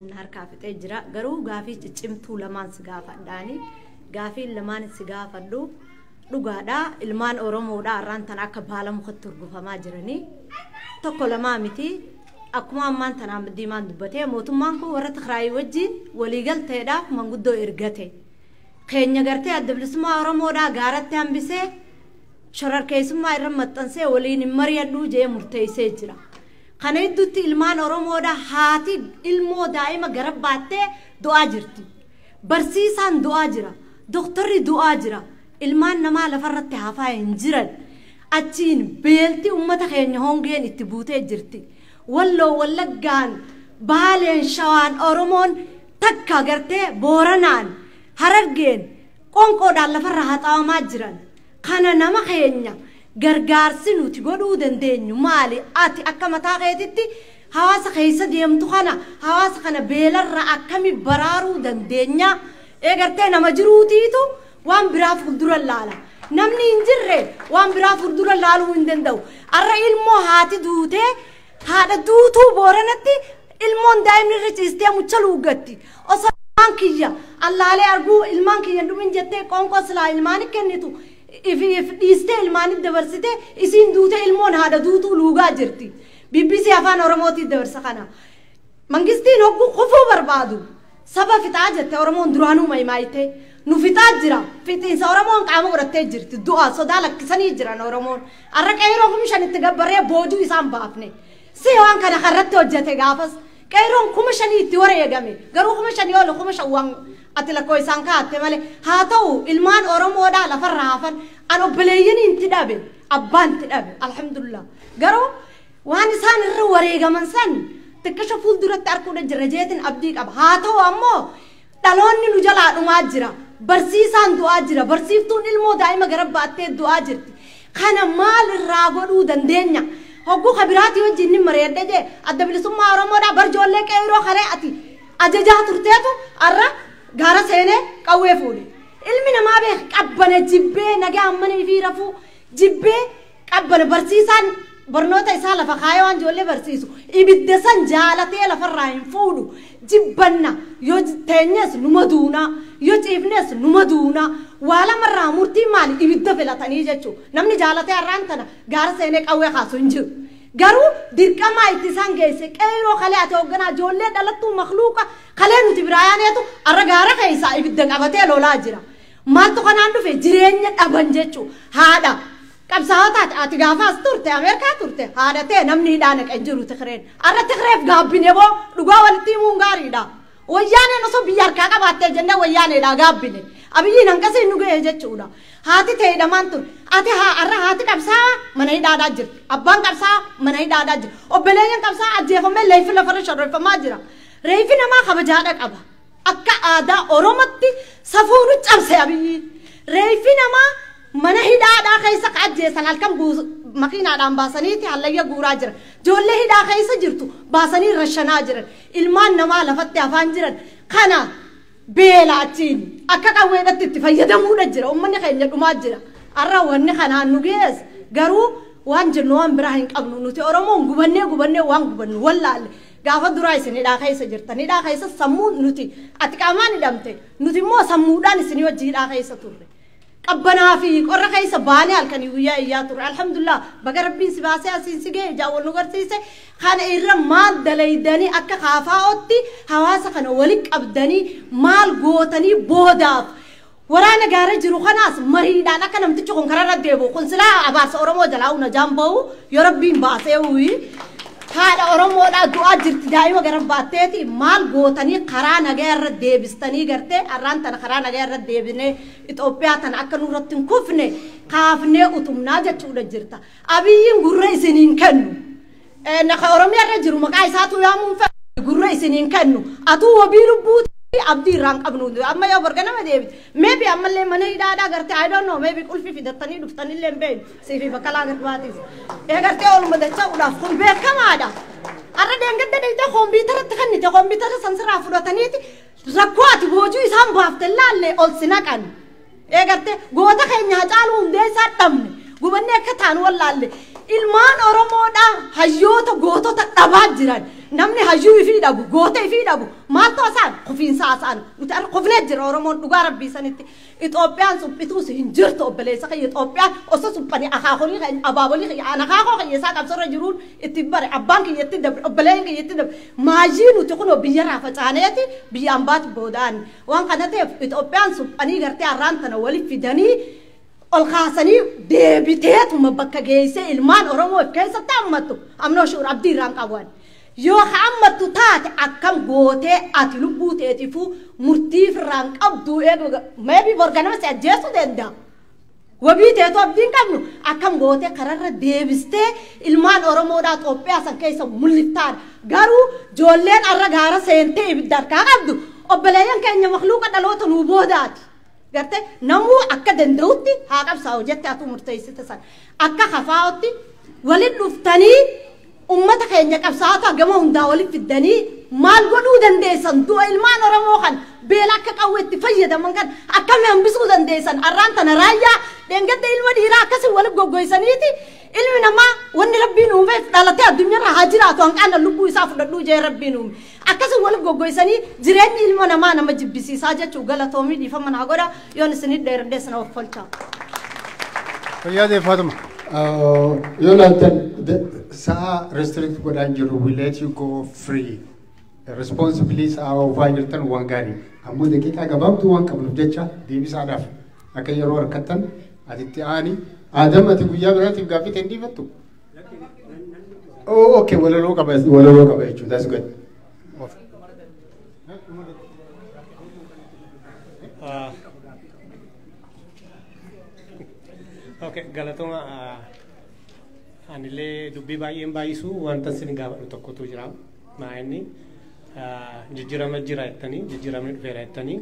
Harkaa fixee jira. Garuu gaafii ciccimtuu lamaan si gaafadhaani. Gaafiin lamaan si gaafadhu dhugaadha. Ilmaan Oromoodha har'aan tan akka baala mukatti urgufamaa jiranii. Tokko lamaa miti. Akkuma ammaan tanaan diimaan dubbatee, mootummaan kun warra Tigraay wajjin waliigalteedhaaf manguddoo ergate. Keenya gartee Adda Bilisummaa Oromoodhaa gaaratti hambisee, shororkeessummaa irra maxxansee, waliin hin mari'adhuu jee murteessee jira. Kana gidduutti ilmaan Oromoodhaa haati ilmoo daa'ima gara baattee du'aa jirti. Barsiisaan du'aa jira. Doktorri du'aa jira. Ilmaan namaa lafarratti hafaa hin jiran. Achiin beelti uummata keenya hongeen itti buutee jirti. Walloo, Wallaggaan, Baaleen, Shawaan, Oromoon takka gartee Booranaan, Harargeen qonqoodhaan lafarra haxaawamaa jiran. Kana nama keenya gargaarsi nuti godhuu dandeenyu maali? Ati akka mataa keetitti hawaasa keessa deemtu kana, hawaasa kana beelarra akkami baraaruu dandeenya? Eegartee nama jiruutiitu waan biraa fuuldura laala. Namni hin jirre waan biraa fuuldura laaluu hin danda'u. Arra ilmoo haati duutee, haadha duutuu Booranatti ilmoon daa'imni irra ciistee mucha luuggatti. Osoo ilmaan kiyya allaalee arguu ilmaan kiyya dhumin jettee qoonqoo silaa ilmaani kennitu if dhiistee ilmaanitti dabarsitee, isiin duutee ilmoon haadha duutuu luugaa jirti. BBC Afaan Oromootiin dabarsa kana. Mangistiin hogguu kufuu barbaadu. Saba fixaa jette Oromoon duraanuu maimaayite. Nu fixaa jira. Fixiinsa Oromoon qaama godhattee jirti. Du'a sodaa lakkisanii jiran Oromoon. Arra qeeroo 5,000 itti gabbarree boojuu isaan baafne. Si waan kana karratti hojjete gaafas. Qeeroon 5,000 itti wareegame. Garuu 5,000 ol 5,000 waan ati lakkoo isaan kaa'atte malee. Haa ta'u, ilmaan Oromoodhaa lafarra hafan. An obboleeyyan itti dhabe. Abbaan itti dhabe. Alhamdulillah. Garuu waan isaan irra wareegaman san xiqqisha fuulduratti arguudha jirra jeetin abdii qaba. Haa ta'u ammoo dhaloonni nu jalaa dhumaa jira. Barsiisaan du'aa jira. Barsiiftuun ilmoo daa'ima gara baattee du'aa jirti. Kana maal irraa godhuu dandeenya? Hogguu kabiraatii wajjin ni mari'adhe jee, Adda Bilisummaa Oromoodhaa barjoollee qeeroo kalee ati ajajaa turteetu har'a gaara seenee qawwee fuudhe. Ilmi namaa beek qabbana jibbee, nagaa ammanii fi rafuu jibbee qabbana. Barsiisaan barnoota isaa lafa kaayee waan ijoollee barsiisu ibidda san jaalatee lafarraa hin fuudhu. Jibbanna, yoo teenyes numa duunaa, yoo ciifnes numa duunaa, waa lamarraa murtii maali, ibidda filatanii jechuudha. Namni jaalatee har'aan tana gaara seenee qawwee kaasu hin jiru. Garuu dirqamaa itti isaan geesse qeeroo kalee ati hoogganaa ijoollee dhalattuu makluuqa kalee nuti biraa yaaneetu har'a gaara keessaa ibidda qabatee lolaa jira. Maaltu kanaan dhufe? Jireenya dhaban jechuudha. Haadha qabsaa'otaati ati gaafaas turte, Ameerikaa turte, haadha ta'e namni hidhaa naqe jiru Tigreen. Har'a Tigreef gaabbine boo, dhugaa walitti himuun gaariidha. Wayyaaneen osoo biyya harkaa qabaattee jennee wayyaaneedha gaabbine. Abiyyiin hanqasii nu ga'e jechuudha. Haati ta'e hidhamaan ture. Ati har'a haati qabsaa'aa mana hidhaadhaa jirti. Abbaan qabsaa'aa mana hidhaadhaa jira. Obboleeyyan qabsaa'aa ajjeefamee leeyfi lafarra sharreeffamaa jira. Reeffi namaa kabajaadha qaba. Akka aadaa Oromootti safuu nu cabse Abiyyiin. Reeffi namaa mana hidhaadhaa keessa ka ajjeesan halkan makiinaadhaan baasaniiti hallayya guuraa jiran. Ijoollee hidhaa keessa jirtu baasanii rashanaa jiran. Ilmaan namaa lafatti hafaan jiran. Kana beela achiin akka qawweedhatti itti fayyadamuudha jira. Uummanni keenya dhumaa jira. Har'a wanni kanaan nu gees garuu waan jennu waan biraa hin qabnu. Nuti Oromoon gubannee gubannee waan gubannu wallaalle. Gaafa duraa isin hidhaa keessa jirtan. Hidhaa keessa sammuu nuti, ati qaamaan hidhamte, nuti immoo sammuudhaan isinii wajji hidhaa keessa turre. Qabbanaa fi qorra keessa baanee halkanii guyyaa iyyaa turre. Alhamdulillah, baga Rabbiin si baasee asiin si ga'e, ijaan wal nu garsiise. Kana irra maal dalaydanii, akka kaafaa'otti hawaasa kana walitti qabdanii maal gootanii boodaaf? Waraana gaara jiru kanaas mariidhaan akka namtichi kun kararra deebi'u, kun silaa abaarsa Oromoo jalaa una jaan ba'u yoo Rabbiin baasee uyi. Haadha Oromoodhaa du'aa jirti daa'ima gara baatteeti, maal gootanii karaa nagaa irra deebistanii gartee har'aan tana karaa nagaa irra deebinee Itoophiyaa tana akka nurratti hin kufne kaafnee utumnaa jechuudha jirta? Abiyyiin gurra isiniin kennu. Naka Oromiyaa irra jiru maqaa isaatu yaamuun fedhu, gurra isiniin kennu. Atuu wabii lubbuuti abdii irraan qabnu. Amma yoo borga nama deebite, maybe ammallee mana hidhaadhaa gartee, I don't know, maybe qulfi fidattanii dhuftanillee hin beeknu siifi Baqqalaa Garbaatis. Ee gartee oluma dacha'uudhaaf kun beekamaadha. Har'a deengadda deemtee kompiitaratti kennite, kompiitara san sirraa fudhataniiti rakkoo ati boojuu isaan baafte laallee ol si naqan. Ee gartee goota keenya Hacaaluu Hundeessaa dhabne, gubannee akka taanu wallaalle. Ilmaan Oromoodhaa hayyoota gootota dhabaa jiran. Namni hayyuu ifii dhabu, goota ifii dhabu, maaltu asaan kufiinsa asaan nuti arra kufnee jira Oromoon dhugaa rabbii sanitti. Itoophiyaan suphituus hin jirtu obboleessa kiyya. Itoophiyaan osoo suphanii akaakolii keenya abaabolii kiyya an akaakoo kiyya isaa qabsarra jiruun itti bare abbaan kiyya itti dabre obboleen kiyya itti dabre maajii nuti kunoo biyyarraa facaaneeti biyya ambaati booda'an. Waan kana ta'eef Itoophiyaan suphanii gartee har'aan tana walitti fidanii ol kaasanii deebiteetuma bakka geessee ilmaan Oromoo of keessatti hammattu amnoo shuur abdii irraan qaban. Yoo hammattu taate akkam gootee ati lubbuu teetifuu murtii irraan qabdu eegu maybe borganama si ajjeesuu danda'a. Wabii teetu abdiin qabnu akkam gootee kararra deebistee ilmaan Oromoodhaa Itoophiyaa san keessa mul'iftaadha. Garuu ijoolleen arra gaara seentee ibidda harkaa qabdu obboleeyyan keenya makluuqa dhaloota nuu boodaati. Gartee namuu akka danda'utti haa qabsaa'u jette atu murteessite san akka hafaa'utti waliin dhuftanii ummata keenya qabsaa'ota gama hundaa walitti fiddanii maal godhuu dandeessan du'a ilmaan Oromoo kan beela akka qawweetti fayyadaman kan akkami hambisuu dandeessan arraan tana raayyaa dheengadda ilma dhiiraa akkasii walitti goggoysaniiti ilmi namaa wanni rabbiin uumeef dhalatee addunyaarra haa jiraatu hanqaana lubbuu isaa fudhadhuu jee rabbiin uume akkasii walitti goggoysanii jireenyi ilma namaa nama jibbisiisaa jechuu galatoomii dhiifama naa godha yoon isinit dheeradhee sana of folchaa. Fayyaa Faatuma. Yoo ilaaltan sa'a restrict godhaan jiru, we let you go free. Responsibly sa'a oofaa jirtan waan gaarii. Ammoo daqiiqaa gabaabduu waan qabnuuf jecha deebisaadhaaf akka yeroo harkattan atitti aani. Adam ati guyyaa biraatiif gaaffii ta'e hin dhiifattu? Oh, okay, walaloo qaba jechuudha. That's good. Okay, galatoma anillee dubbii baay'een baay'isu wanta isin gaafadhu tokkotu jira. Maa inni jijjiirama jira jettanii jijjiiramni dhufeera jettanii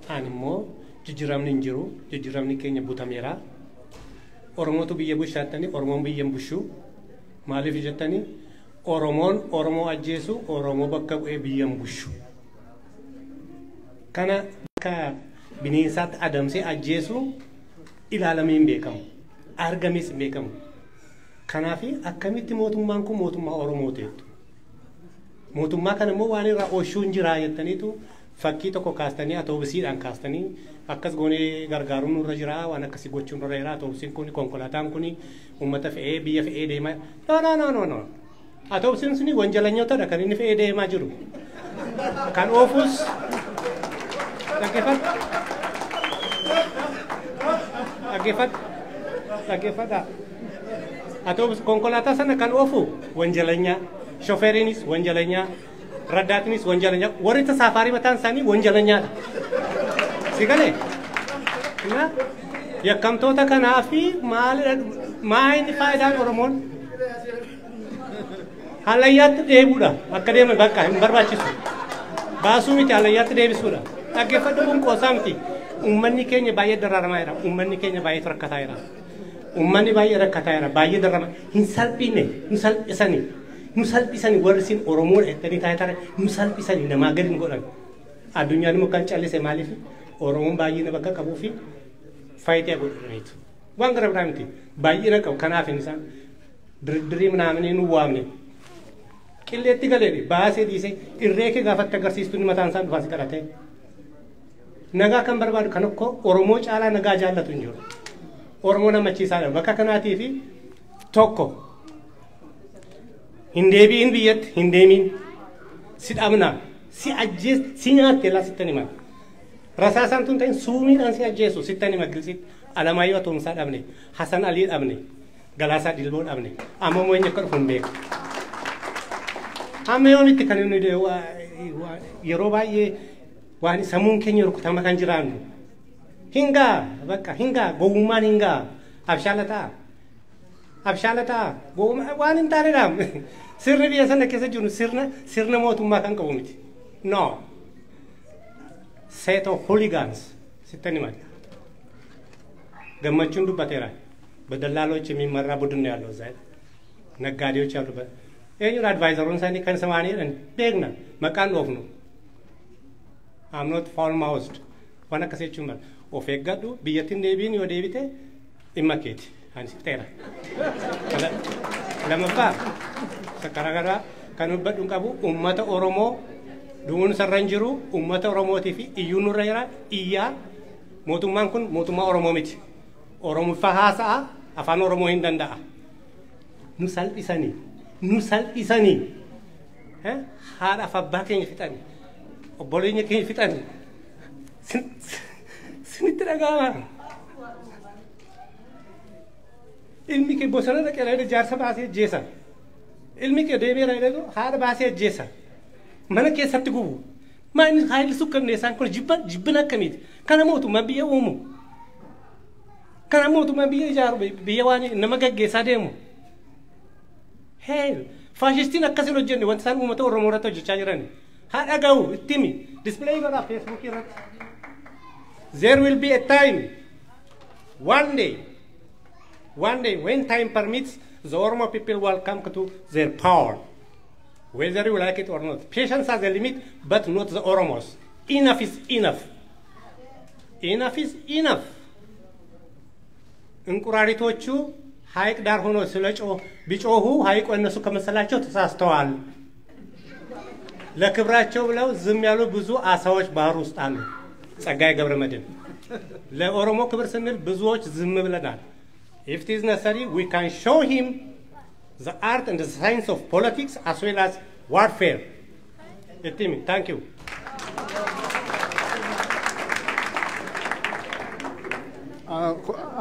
ani immoo jijjiiramni hin jiru, jijjiiramni keenya butameera. Oromootu biyya bulchaa jettanii Oromoon biyya hin bulchu. Maaliif jettanii Oromoon Oromoo ajjeesu Oromoo bakka bu'ee biyya hin bulchu. Kana akka bineensaatti adamsee ajjeesu ilaalamee hin beekamu. Argamees hin beekamu. Kanaaf akkamitti mootummaan kun mootummaa Oromoo ta'ettu. Mootummaa kana immoo waan irraa oolchuu hin jira jettaniitu fakkii tokko kaastanii atoobisiidhaan kaastanii akkas goonee gargaaruun nurra jira waan akkasii gochuun nurra jira atoobisiin kun konkolaataan kun uummata fe'ee biyya fe'ee deemaa. No no no no no. Atoobisiin suni wanjalanyootadha kan inni fe'ee deemaa jiru. Kan oofus dhaggeeffadhu. Dhaggeeffadhu. Dhaggeeffadhaa. Atoobis konkolaataa sana kan oofu wanjalanyaa, shofeeriinis wanjalanyaa, raddaatinis wanjalanyaa, warri tasaafarii mataan isaanii wanjalanyaadha. Si galee? Yakkamtoota kanaa fi maalidha maa inni faayidaan Oromoon? Hallayyaatti deebuudha. Akka deeman bakka hin barbaachisu. Baasuu miti hallayyaatti deebisuudha. Dhaggeeffadhu kun qoosaa miti. Uummanni keenya baay'ee dararamaa jira. Uummanni keenya baay'ee rakkataa jira. Uummanni baay'ee rakkataa jira. Baay'ee dararamaa. Hin salphine, nu salphisani. Nu salphisani warri isin Oromoodha jettanii taayitaa nu salphisani namaa gadi hin godhan. Addunyaan immoo kan callise maaliif Oromoon baay'ina bakka qabuu fi faayidaa godhaniitu. Waan gara biraa miti. Baay'ina qabu. Kanaaf isaan dirdirii minaamanii nu waamne. Qilleetti galeedhi baasee dhiisee irree kee gaafatti agarsiistu inni mataan isaa dhufaa si kadhatee. Nagaa kan barbaadu kan akka Oromoo caalaa nagaa jaallatu hin jiru. Oromoo namachiisaadha. Bakka kanaatii fi tokko hin deebi'in biyyatti hin deemin si dhabna si ajjees si nyaatte laa sittan hima. Rasaasaan tun ta'in suumiidhaan si ajjeesu sittan hima gilsitti Alamaayyoo Atoomsaa dhabne, Hasan Alii dhabne, Galaasaa Dilboo dhabne, amma immoo eenyu akka dhufu hin beeku. Amma yoomitti kan inni yeroo baay'ee waan sammuun keenya rukutama kan jiraannu. Hingaa bakka hingaa gowwummaan hingaa abshaala ta'a. Abshaala ta'a gowwummaa waan hin taanedha. Sirni biyya sana keessa jiru sirna mootummaa kan qabu miti. No. Set of hooligans sittan hima. Gammachuun dubbateera. በደላሎች የሚመራ ቡድን ነው ያለው እዛ ነጋዴዎች ያሉበት eenyudha advaayizaroon isaanii kan samaanii beekna maqaan dhoofnu I'm not foul mouthed waan akkasii jechuun mala of eeggadhu biyyattiin deebiin yoo deebite dhimma keeti ani si fixeera. Lammaffaa karaa garaa Kan dubbadhu hin qabu uummata Oromoo du'uun sarara hin jiru uummata Oromootii fi iyyuu nurra jira iyyaa mootummaan kun mootummaa Oromoo miti. Oromoffaa haasa'a afaan Oromoo hin danda'a. Nu salphisanii nu salphisanii haadhaaf abbaa keenya fixanii obboleenya keenya fixanii sinitti dhaga'ama. Ilmi kee bosona dhaqee jaarsa baasee ajjeesa. Ilmi kee deemee dhaqee haadha baasee ajjeesa. Mana keessatti gubu. Maa inni haalli sukkanneessaan kun jibbina akkamiiti? Kana mootummaa biyya uumu. Kana mootummaa biyya ijaaru biyya waan nama gaggeessaa deemu. Heel faashistiin akkas hin hojjenne wanti isaan uummata Oromoo irratti hojjechaa jiran. Haa dhaga'u itti himi. Display godhaa Feesbuukii irratti. There will be a time, one day when time permits, the Oromo people will come to their power. Whether you like it or not. Patience has a limit, but not the Oromos. Enough is enough. Enough is enough. እንቁራሪቶቹ ሐይቅ ዳር ሆኖ ስለጮህ ቢጮሁ ሐይቁ እነሱ ከመሰላቸው ተሳስተዋል። ለክብራቸው ብለው ዝም ያሉ ብዙ አሳዎች ባህር ውስጥ አሉ። ጸጋዬ ገብረመድህን ለኦሮሞ ክብር ስንል ብዙዎች ዝም ብለናል። If it is necessary, we can show him the art and the science of politics as well as warfare. Etimi, thank you.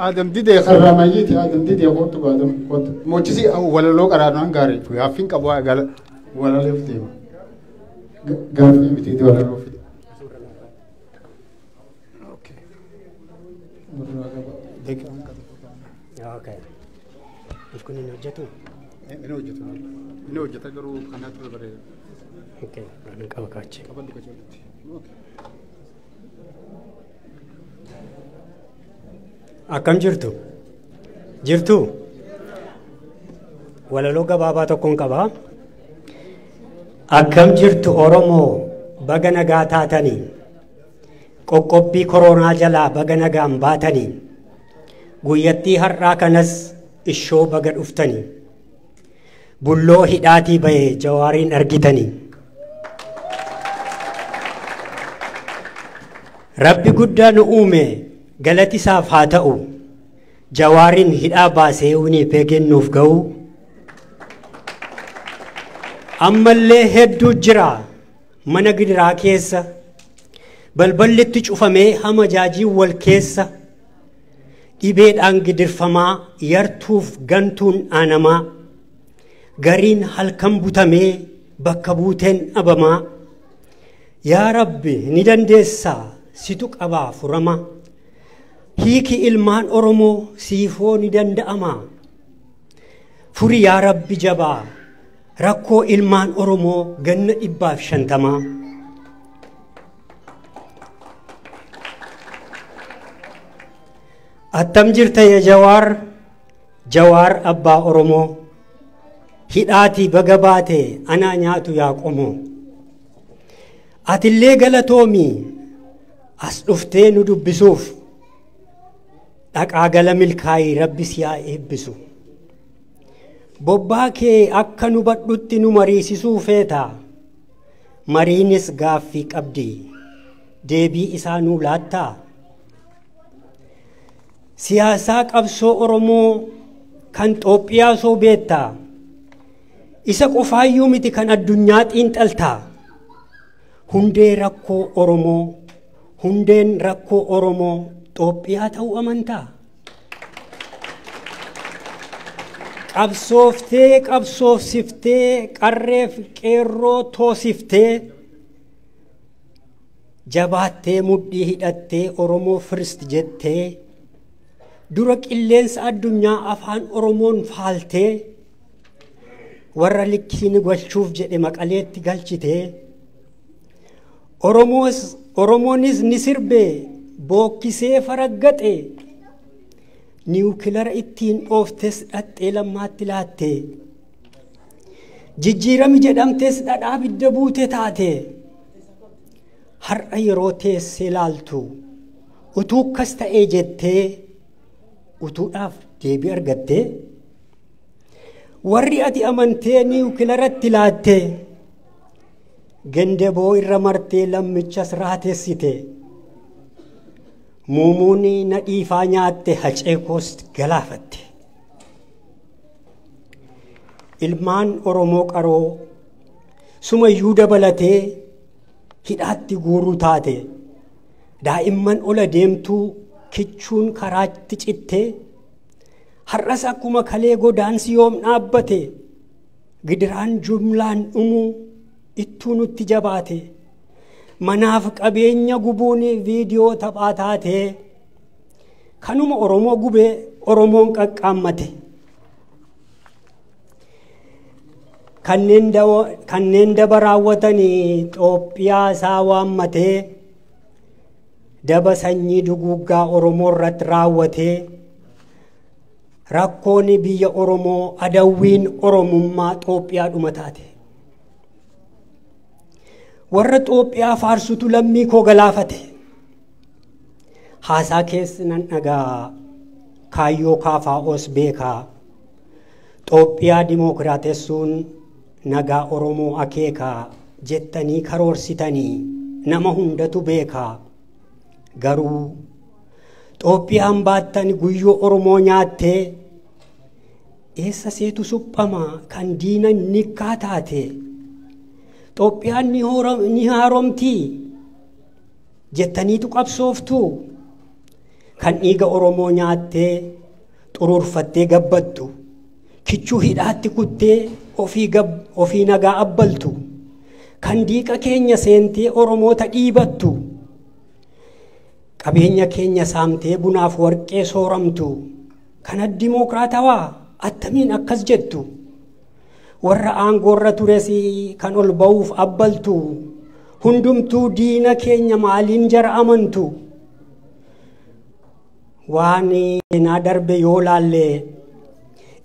Adam didee karramayyiiti Adam didee kootu Adam kootu mochisi walaloo qaraadhaan gaarii gaaffiin qabu gala walaloof deema gaaffii miti walaloof. Okay. Kun inni hojjetu? Inni hojjetu. Inni hojjeta garuu kanatu bareeda. Okay, ani qaba kaachi. Qabadhu qajeelatti. Okay. Akkam jirtu? Jirtu? Walaloo gabaabaa tokkoon qaba. Akkam jirtu Oromoo baga nagaa taatanii qoqqobbii koronaa jalaa baga nagaan baatanii guyyattii har'aa kanas ishoo baga dhuftanii bulloo hidhaatii ba'e Jawaariin argitanii. Rabbi guddaa nu uume galati isaaf haa ta'u Jawaariin hidhaa baasee Winnipegeen nuuf ga'u. Ammallee hedduu jira mana gidiraa keessa balballitti cufamee hama jaajii wal keessa dhibeedhaan gidirfamaa yartuuf gantuun aanamaa gariin halkan butamee bakka buuteen dhabamaa yaa Rabbi ni dandeessaa situ qabaa furama hiiki ilmaan Oromoo siifoo ni danda'ama furi yaa Rabbi jabaa rakkoo ilmaan Oromoo ganna 150. Attam jirta ya Jawaar, Jawaar abbaa Oromoo hidhaatii baga baate anaa nyaatu yaa qomoo. Atillee galatoomii as dhuftee nu dubbisuuf dhaqaa gala milkaa'ii Rabbi si haa eebbisu. Bobbaa kee akka nu badhutti nu mariisisuu feeta. Mariinis gaaffii qabdi. Deebii isaa nuu laattaa. Siyaasaa qabsoo Oromoo kan Xoophiyaa soo beektaa. Isa qofaayyuu miti kan addunyaa xiinxaltaa. Hundee rakkoo Oromoo, hundeen rakkoo Oromoo Xoophiyaa ta'uu amantaa. Qabsooftee qabsoofsiftee qarreef qeerroo toosiftee jabaattee mudhii hidhattee Oromoo first jettee dura qilleensa addunyaa afaan Oromoon faaltee warra likkiin galchuuf jedhe Maqaleetti galchitee Oromoonis ni sirbe bookkisee faraggaxe niwukilara ittiin dhooftes dhaxxee lammaatti laatte jijjiirami jedhamtes dhadhaa bidda buute taate har'a yeroo teessee laaltu utuu akkas ta'ee jettee utuudhaaf deebii argattee Warri ati amantee niwukilaratti laatte gendeboo irra martee lammichas raateessite. Muumuun na dhiifaa nyaatte hacee koos galaafatte. Ilmaan Oromoo qaroo sumayyuu dabalatee hidhaatti guuruu taate. Daa'imman ola deemtuu kichuun karaatti cittee har'as akkuma kalee godaansi yoom dhaabbate gidiraan jumlaan dhumuu ittuu nutti jabaate. Manaaf qabeenya gubuun viidiyoo taphaa taate kanuma Oromoo gubee Oromoon qaqqaammate. Kanneen daba raawwatanii Xoophiyaa isaa waammatee daba sanyii duguuggaa Oromoo irratti raawwatee rakkoon biyya Oromoo adawwiin Oromummaa Xoophiyaa dhuma taate. Warra Xoophiyaa faarsutu lammii koo galaafate. Haasaa keessa nan dhagaa kaayyoo kaafaa'oos beekaa. Xoophiyaa dimookiraatessuun nagaa Oromoo akeekaa jettanii karoorsitanii nama hundatu beekaa. Garuu Xoophiyaan baattan guyyoo Oromoo nyaattee eessa seetu suphama kan diina nikkaa taate. Xoophiyaan ni haaromtii jettaniitu qabsooftu kan dhiiga Oromoo nyaattee xuruurfattee gabbattu kichuu hidhaatti kuttee ofii nagaa abbaltu kan diiqa keenya seentee Oromoota dhiibattu qabeenya keenya saamtee bunaaf warqee sooramtu kana dimookiraatawaa attamiin akkas jettu. Warra aangoorra tures kan ol ba'uuf abbaltu hundumtuu diina keenya maaliin jara amantu. Waan seenaa darbe yoo laalle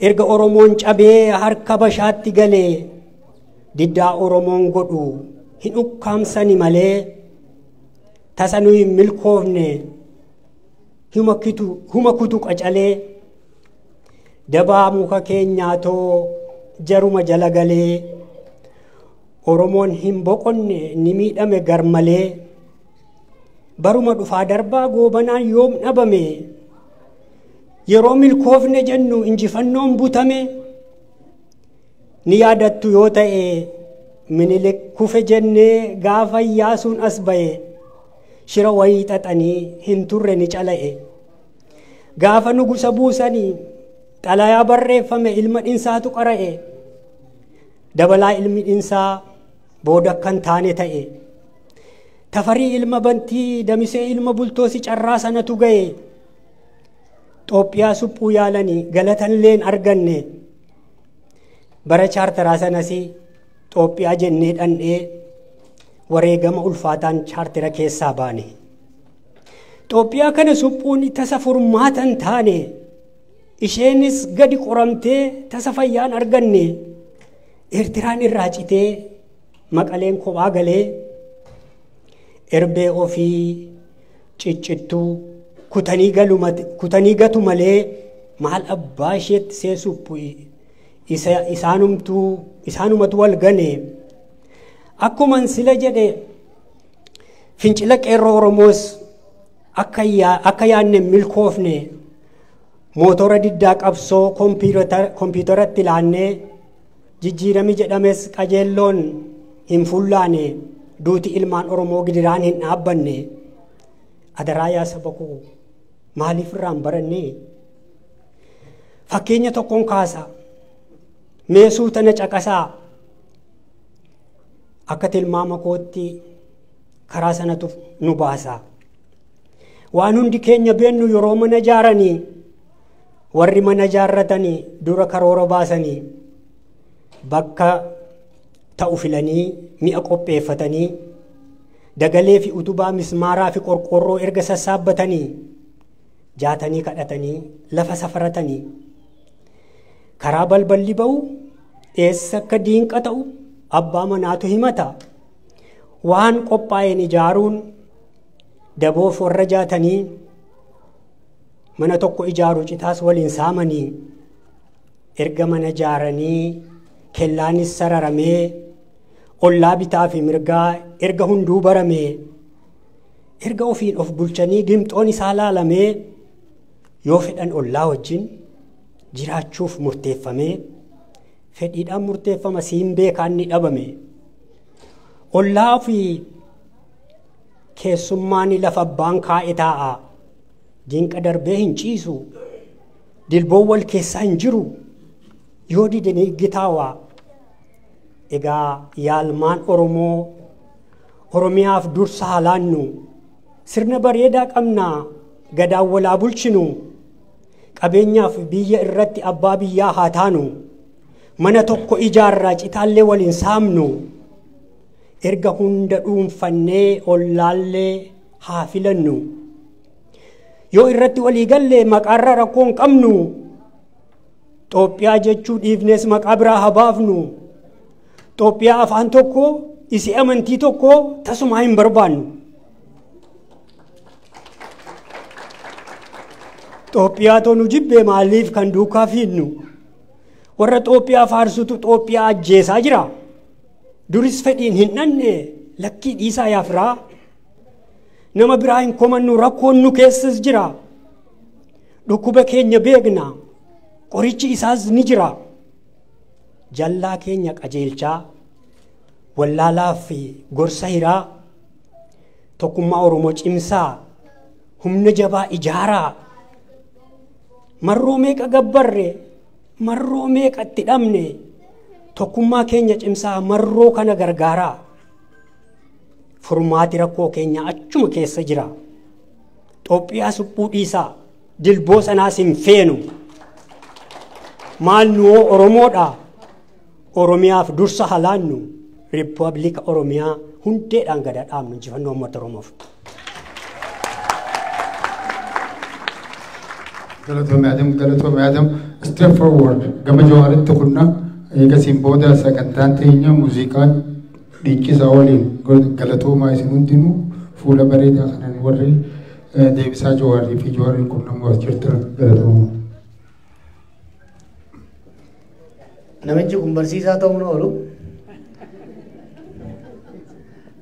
erga Oromoon cabee harka bashaatti galee diddaa Oromoon godhu hin ukkaamsani malee tasa nuyi hin milkoofne huma kutu qacalee dabaa muka keenyaatoo jaruma jala galee Oromoon hin boqonne ni miidhame garmalee baruma dhufaa darbaa goobanaan yoom dhabame yeroo milkoofne jennu injifannoon butame ni yaadattu yoo ta'e Minilik kufe jennee gaafa Iyyaasuun as ba'e shira wayii xaxanii hin turre ni cala'e. Gaafa nugusa buusanii xalayaa barreeffame ilma dhinsaatu qara'e. Dabalaa ilmi dhinsaa booda akkan taane ta'e. Tafarii ilma bantii damisee ilma bultoosi carraa sanatu ga'e. Xoophiyaa suphuu yaalanii galatanillee arganne. Bara chaartaraa sanas Xoophiyaa jennee dhandhee wareegama ulfaataan chaartera keessaa baane. Xoophiyaa kana suphuun tasa furmaata hin taane isheenis gadi qoramtee tasa fayyaan arganne. Eertiraan irraa citee Maqaleen kophaa galee erbee ofii ciccittuu kutanii gatu malee maal abbaa isheetti see suphu isaanumatu wal gane. Akkuman sila jedhe fincila qeerroo Oromoos akka yaadne milkoofne mootora diddaa qabsoo kompiitaratti laannee jijjiirami jedhames qajeelloon hin fullaane duuti ilmaan Oromoo gidiraan hin dhaabbanne. Adaraa yaa saba koo maaliif irraa hin baranne? Fakkeenya tokkoon kaasa. Meesuu tana caqasaa. Akka tilmaama kootti karaa sanatu nu baasa. Waan hundi keenya beennu yeroo mana ijaaranii warri mana ijaarratanii dura karoora baasanii bakka ta'u filanii mi'a qopheeffatanii dagalee fi utubaa mismaaraa fi qorqorroo erga sassaabbatanii jaatanii kadhatanii lafa safaratanii karaa balballi ba'u eessa akka diinqa ta'u abbaa manaatu himata. Waan qophaa'een ijaaruun daboof warra jaatanii mana tokko ijaaru citaas waliin saamanii Erga mana ijaaranii kellaanis sararamee ollaa bitaa fi mirgaa erga hunduu baramee erga ofiin of bulchanii gimxoon isaa laalamee yoo fedhan ollaa wajjin jiraachuuf murteeffamee fedhiidhaan murteeffama siin beekaan ni dhabame. Ollaa fi keessummaan lafa abbaan kaa'e taa'a. Dinqa darbee hin ciisu. Dilboon wal keessaa hin jiru. Yoo dide ni gitaawaa. Egaa yaalmaan Oromoo Oromiyaaf dursa haa laannu. Sirna bareedaa qabnaa gadaan walaa bulchinu. Qabeenyaaf biyya irratti abbaa biyyaa haa taanu. Mana tokko ijaarraa citaallee waliin saamnu. Erga hunda dhuunfannee ollaallee haa filannu. Yoo irratti walii galle maqaarra rakkoo hin qabnu. Xoophiyaa jechuu dhiifnes maqaa biraa haa baafnu. Xoophiyaa afaan tokko isii amantii tokko tasumaa hin barbaannu. Xoophiyaa tonu jibbee maaliif kan duukaa fiidnu? Warra Xoophiyaa faarsutu Xoophiyaa ajjeesaa jira. Duris fedhiin hin dhanne lakkii dhiisaa yaafiraa. Nama biraa hin komannu rakkoon nu keessas jira. Dhukkuba keenya beekna. Qorichi isaas ni jira. Jallaa keenya qajeelchaa, wallaalaa fi gorsa hiraa, tokkummaa Oromoo cimsaa, humna jabaa ijaaraa. Marroo meeqa gabbarre, marroo meeqa itti dhabne, tokkummaa keenya cimsaa marroo kana gargaaraa. Furmaati rakkoo keenya achuma keessa jira. Xoophiyaa suphuu dhiisaa, dilboo sanaas hin feenu. Maal nu hoo Oromoodha? Oromiyaaf dursa haa laannu. Riippaabilika Oromiyaa hundeedhaan gad dhaabnu injifannoo uummata Oromoof. Galatoomii Adam, galatoomii Adam. Step forward gama Jawaaritti kunna eegasiin booda sagantaan teenya muuziqaa dhiichisaa waliin galatoomaa isin hundinuu fuula bareedaa kanan warri deebisaa Jawaarii fi Jawaariin qunnamuu as jirtan galatoomaa. Namichi kun barsiisaa ta'uun oolu.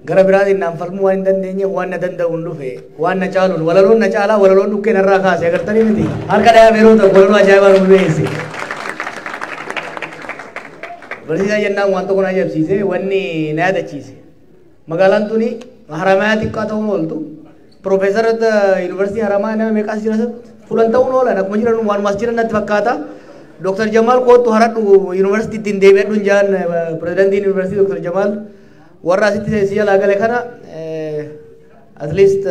Gara biraatiin naan falmuu waan hin dandeenyeef waan na danda'uun dhufe waan na caaluun walaloon na caalaa walaloon dhukkee narraa kaase agartanii miti harka dhayaa yeroo ta'u walaloo ajaa'ibaa nu dhiyeesse. Barsiisaa jennaan waan tokko na ajaa'ibsiise wanni na yaadachiise. Magaalaan tuni Haramayaa xiqqaa ta'uun ooltu. Piroofeesara yuunivarsiitii Haramayaa nama meeqaas jira fulan ta'uun oolan akkuma jiran waanumas jiran natti fakkaata. Dr. Jamal kootu haradhu yuunivarsiitii ittiin deebi'adhu jaan pirezidaantiin yuunivarsiitii Dr. Jamal warra asitti si jalaa gale kana at least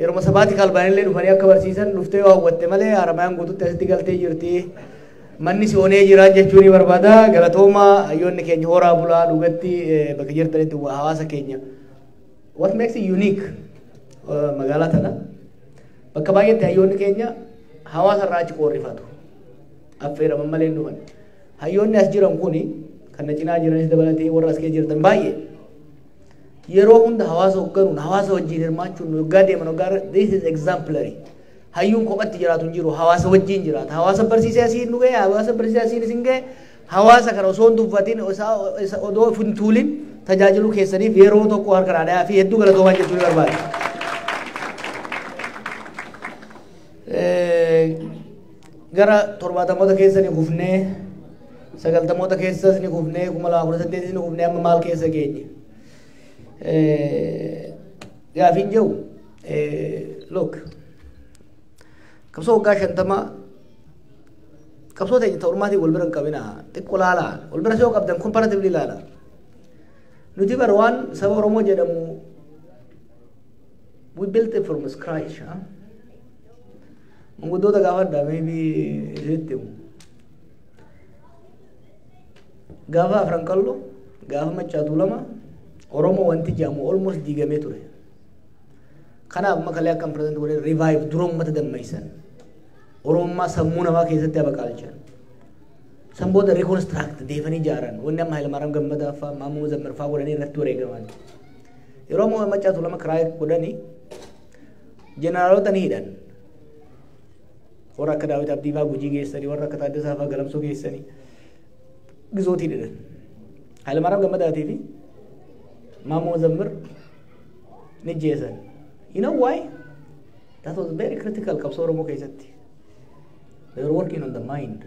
yeroo sabaatical baanillee dhufanii akka barsiisan dhuftee yoo hawwatte malee Haramayaan guututti asitti galtee jirti. Manni si onee jira jechuun ni barbaada. Galatooma hayyoonni keenya horaa bulaa dhugatti bakka jirtanitti hawaasa keenya. What makes it unique magaalaa tana bakka baay'eetti hayyoonni keenya hawaasa irraa achi qoorrifatu. Affeeraman malee hin dhufan. Hayyoonni as jiran kuni kan na cinaa jiranis dabalatee warra as keessa jirtan baay'ee yeroo hunda hawaasa hoogganuun hawaasa wajjin hirmaachuun waggaa deeman waggaa this is exemplary. Hayyuun kophatti jiraatu hin jiru hawaasa wajjin jiraata. Hawaasa barsiisee asiin nu ga'e hawaasa barsiisee asiin isin ga'e hawaasa kana osoo hin tuffatin odoo hin tuulin tajaajiluu keessaniif yeroo tokko harka dhaadhaa fi hedduu galatoomaa jechuun barbaada. Gara torbaatamoota keessa ni kufnee sagaltamoota keessas ni kufnee 2018 ni kufnee amma maal keessa geenye. Gaafiin jiru look qabsoo waggaa 50 qabsoo teenya ta'u ormaatiin wal bira hin qabina xiqqoo laalaa wal bira yoo qabdan comparatively laalaa. Nuti bara waan saba Oromoo jedhamu we built it from scratch. Manguddoota gaafadha maybe isinitti himu. Gaafa Afran Qalloo gaafa Maccaa Tuulamaa Oromoo wanti jedhamu almost diigamee ture. Kanaaf makalee akkam present godhee revive dura uummata dammaysan. Oromummaa sammuu namaa keessatti abaqaalchan. San booda reconstruct deefanii ijaaran. Wanni amma Hayilamaariyaam Gammadaa fa'aa Maammoo Zammar fa'aa godhanii irratti wareegaman. Yeroo ammoo Maccaa Tuulamaa kiraa godhanii jeneraalota ni hidhan. Warra akka Daawit Abdii fa'aa Gujii geessanii, warra akka Taaddasaa fa'aa Galamsoo geessanii gizootii dhidhan. Hayilamaariyaam Gammadaatii fi Maammoo Zammir ni jeesan. You know why? That was very critical qabsoo Oromoo keessatti. They were working on the mind.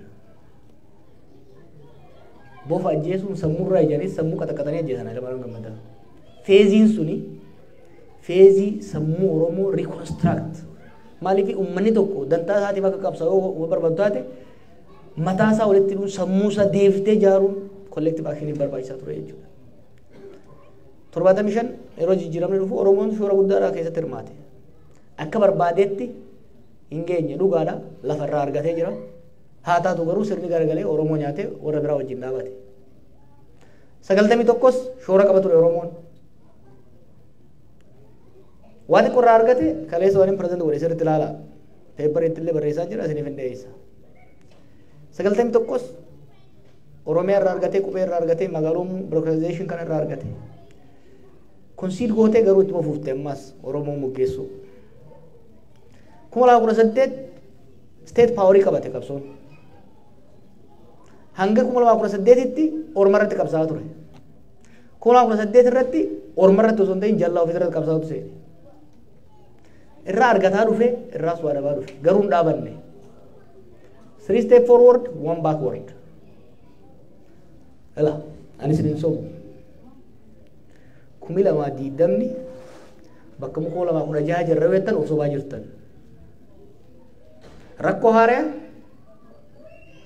Bofa ajjeesuun sammuurraa ijaanis sammuu qaxaqaxanii ajjeesan Hayilamaariyaam Gammadaa. Phase-iin suni phase-ii sammuu Oromoo reconstruct. Maaliif uummanni tokko dantaa isaatiif akka qabsaa'uu barbaadu taate mataa isaa walitti hidhuun sammuu isaa deebiftee ijaaruun collective action barbaachisaa ture jechuudha. 75 yeroo jijjiiramni dhufu Oromoon shoora guddaadhaa keessatti hirmaate. Akka barbaadetti hin geenye dhugaadha, lafa irraa argatee jira. Haa taatu garuu sirni garagalee Oromoo nyaatee warra biraa wajjin dhaabate. 91s shoora qaba ture Oromoon. Waan xiqqoo irraa argate kaleessa waan present godhe sirriitti ilaala. Paper-ii illee barreessaa jira, isiniif hin dhiyeessa. 91s Oromiyaa irraa argatee, qubee irraa argatee, magaalonni bureaucratization kana irraa argate. Concede gootee garuu ittuma fuufte ammas Oromoo muggeessuu. 2018 state power-ii qabate qabsoon. Hanga 2018tti orma irratti qabsaa'aa ture. 2018 irratti orma irratti osoo hin ta'in jallaa ofii irratti qabsaa'utu seene. Irraa argataa dhufe, irraas waa dhabaa dhufe, garuu hin dhaabanne. Three step forward, one backward. Ela, ani isin hin sobu. 2020 bakka 2016 jirra jettan of sobaa jirtan. Rakkoo haaraa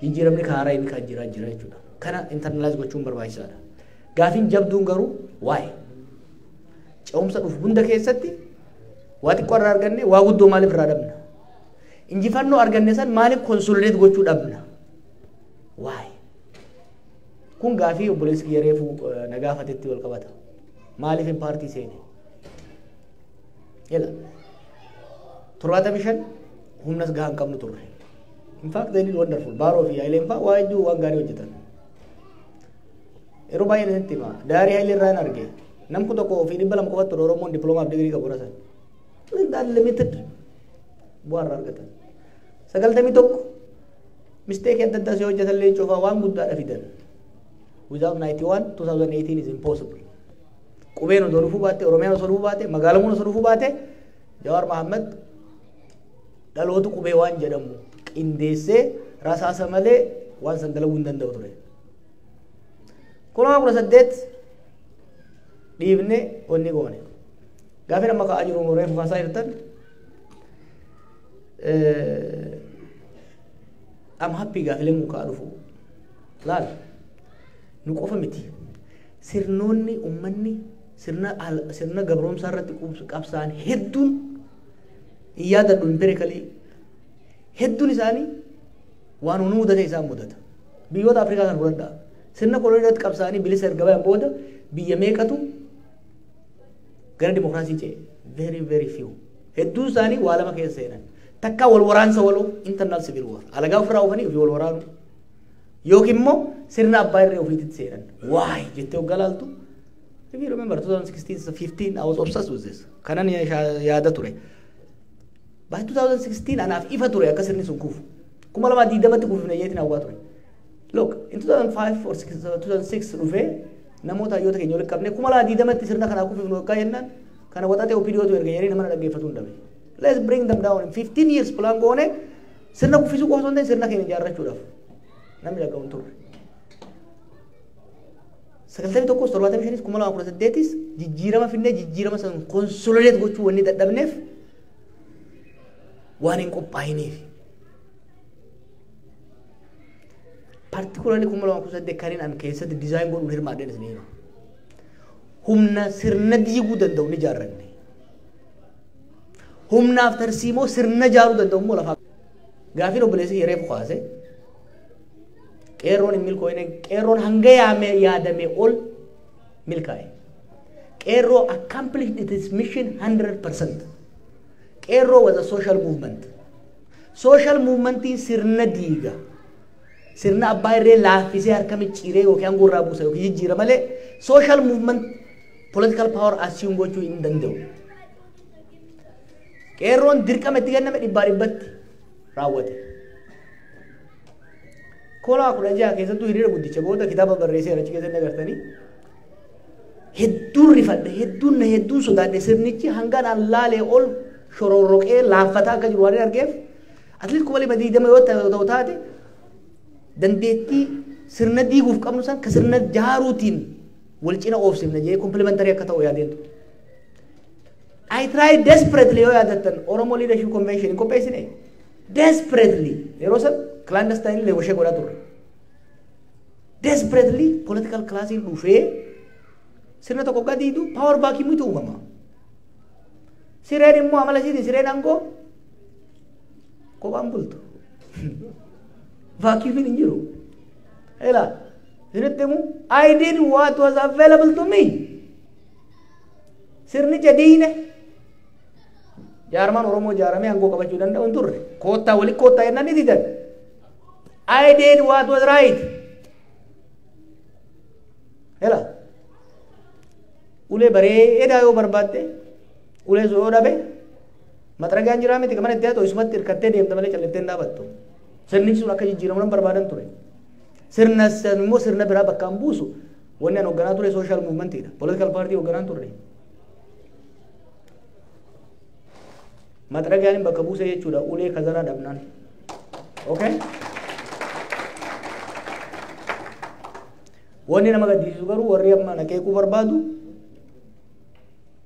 jijjiiramni haaraa inni kan jiraa jira jechuudha. Kana internalize gochuun barbaachisaadha. Gaafiin jabduun garuu waa'ee ce'umsa dhufu hunda keessatti waa xiqqoo irraa arganne waa guddoo maaliif irraa dhabna? Injifannoo arganne san maaliif consolidate gochuu dhabna? Waa'ee. Kun gaafii obboleessi kiyya reefu na gaafatetti wal qabata. Maaliif hin paartii seene? Ila 75 humnas gahaa hin qabnu turre. In fact, they did wonderful. Baaroo fi Hayileen fa'aa waa hedduu waan gaarii hojjetan. Yeroo baay'ee isinitti hima. Daarii Hayilee irraa hin arge. Namni tokko ofii 200 qofatti ture Oromoon diploomaa fi digirii qabu rasan. That limited bu'aa irraa argatan. 91 mistake adda addaa si hojjetan leencoo fa'aa waan guddaadha fidan. Without 91, 2018 is impossible. Qubeen osoo dhufuu baatte, Oromiyaan osoo dhufuu baatte, magaalamuun osoo dhufuu baatte, Jawaar Mahammad dhaloota qubee waan jedhamu qindeessee rasaasa malee waan san dalaguu hin danda'u ture. 2018 dhiibnee onni goone. Gaafii amma ka'aa jiru reefu kaasaa jirtan, I'm happy gaafileen kun ka'aa dhufu. Laal, nu qofa miti. Sirnoonni uummanni sirna gabroomsaa irratti qabsaa'an hedduun hin yaadadhu empirically hedduun isaanii waan nu mudate isaan mudata. Biyyoota Afrikaa kan fudhadhaa. Sirna kolonii irratti qabsaa'anii bilisa erga bayan booda biyya meeqatu gara dimokiraasii ce'e? Very very few. Hedduun isaanii waa lama keessa seenan. Takka wal waraansa waloo, internal civil war. Alagaa ofirraa oofanii ofii wal waraanu. Yookiin immoo sirna abbaa irree ofiitti seenan. Why jettee hoggaa laaltu. If you remember 2016, 15, I was obsessed with this. Kanan yaada ture. By 2016 anaaf ifa ture akka sirni sun kufu. 2020tti kufifne jeetiin hawwaa ture. Look, in 2005 or 6, 2006 dhufee namoota hayyoota keenya walitti qabne 2020tti sirna kanaa kufifnu akka jennaan kana waxaatee OPDOtu erga jedhanii nama na dhaggeeffatu hin dhabe. Let's bring them down in 15 years plan goone sirna kuffisuu qofa osoo hin ta'in sirna keenya ijaarrachuudhaaf namni dhaga'u hin turre. 91s, 75s, 2018s jijjiirama finnee jijjiirama san consolidate gochuu wanni dadhabneef waan hin qophaa'iniif. Particularly 2018 kan an keessatti design godhuun hirmaadheen isin hima. Humna sirna diiguu danda'u ni ijaarranne. Humnaaf tarsiimoo sirna ijaaruu danda'u immoo lafaa. Gaafiin obboleessi reefu kaase qeerroon hin milkooyne, qeerroon hanga yaame yaadame ol milkaa'e. Qeerroo accomplished its mission 100%. Qeerroo was a social movement. Social movementiin sirna diiga. Sirna abbaa irree laaffisee harka micciiree yookiin aangoo irraa buusa yookiin jijjiira malee social movement political power assume gochuu hin danda'u. Qeerroon dirqama itti kenname dhibbaa dhibbatti raawwate. Kolaa 16 keessattuu hiriira guddicha booda kitaaba barreessee achi keessatti agartanii hedduun rifadhe, hedduun na hedduun sodaadhe. Sirnichi hangaan an laalee ol shororroqee laaffataa akka jiru waan argeef at least 2020 yoo ta'u taate dandeettii sirna diiguuf qabnu san ka sirna jaaruutiin wal cina oofsifna jee complementary akka ta'u yaadeen ture. I tried desperately yoo yaadattan Oromo Leadership Convention hin qopheessine. Desperately yeroo san clandestine illee washee godhaa turre. Desperately political classiin dhufee sirna tokko gadiitu power vacuumitu uumama. Sireen immoo amala isiitiin sireen aangoo kophaan bultu. Vacuumiin hin jiru. Ela isinitti himu, I did what was available to me. Sirnicha diine jaarmaan Oromoo jaaramee aangoo qabachuu danda'u hin turre. Koottaa wali koottaa jennaan ni didan. I did what was right. Ela ulee bareedaa yoo barbaadde ulee yoo dhabe maxaragaan jiraa miti kamana itti haa ta'u isumatti hirkattee deemta malee calliftee hin dhaabattu. Sirnichi sun akka jijjiiramu nan barbaadan ture. Sirna san immoo sirna biraa bakka hin buusu. Wanni an hoogganaa ture social movementiidha. Political party hoogganaan turre. Maxaragaan bakka buuse jechuudha ulee kazaraa dhabnaan. Okay? Wanni nama gaddisiisu garuu warri amma na qeequu barbaadu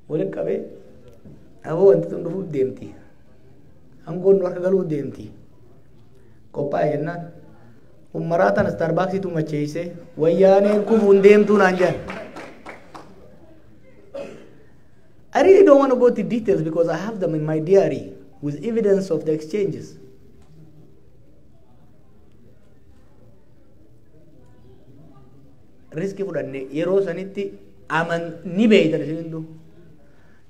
waliin qabee aboo wanti tun dhufuuf deemti. Aangoon nu harka galuuf deemti. Qophaa'e jennaan. Ummaraa tana Starbucksitu macheessee wayyaaneen kufuun deemtuu naan jedhan. I really don't want to go to details because I have them in my diary with evidence of the exchanges. Riski fudhanne yeroo sanitti aman ni beeytan isin hunduu.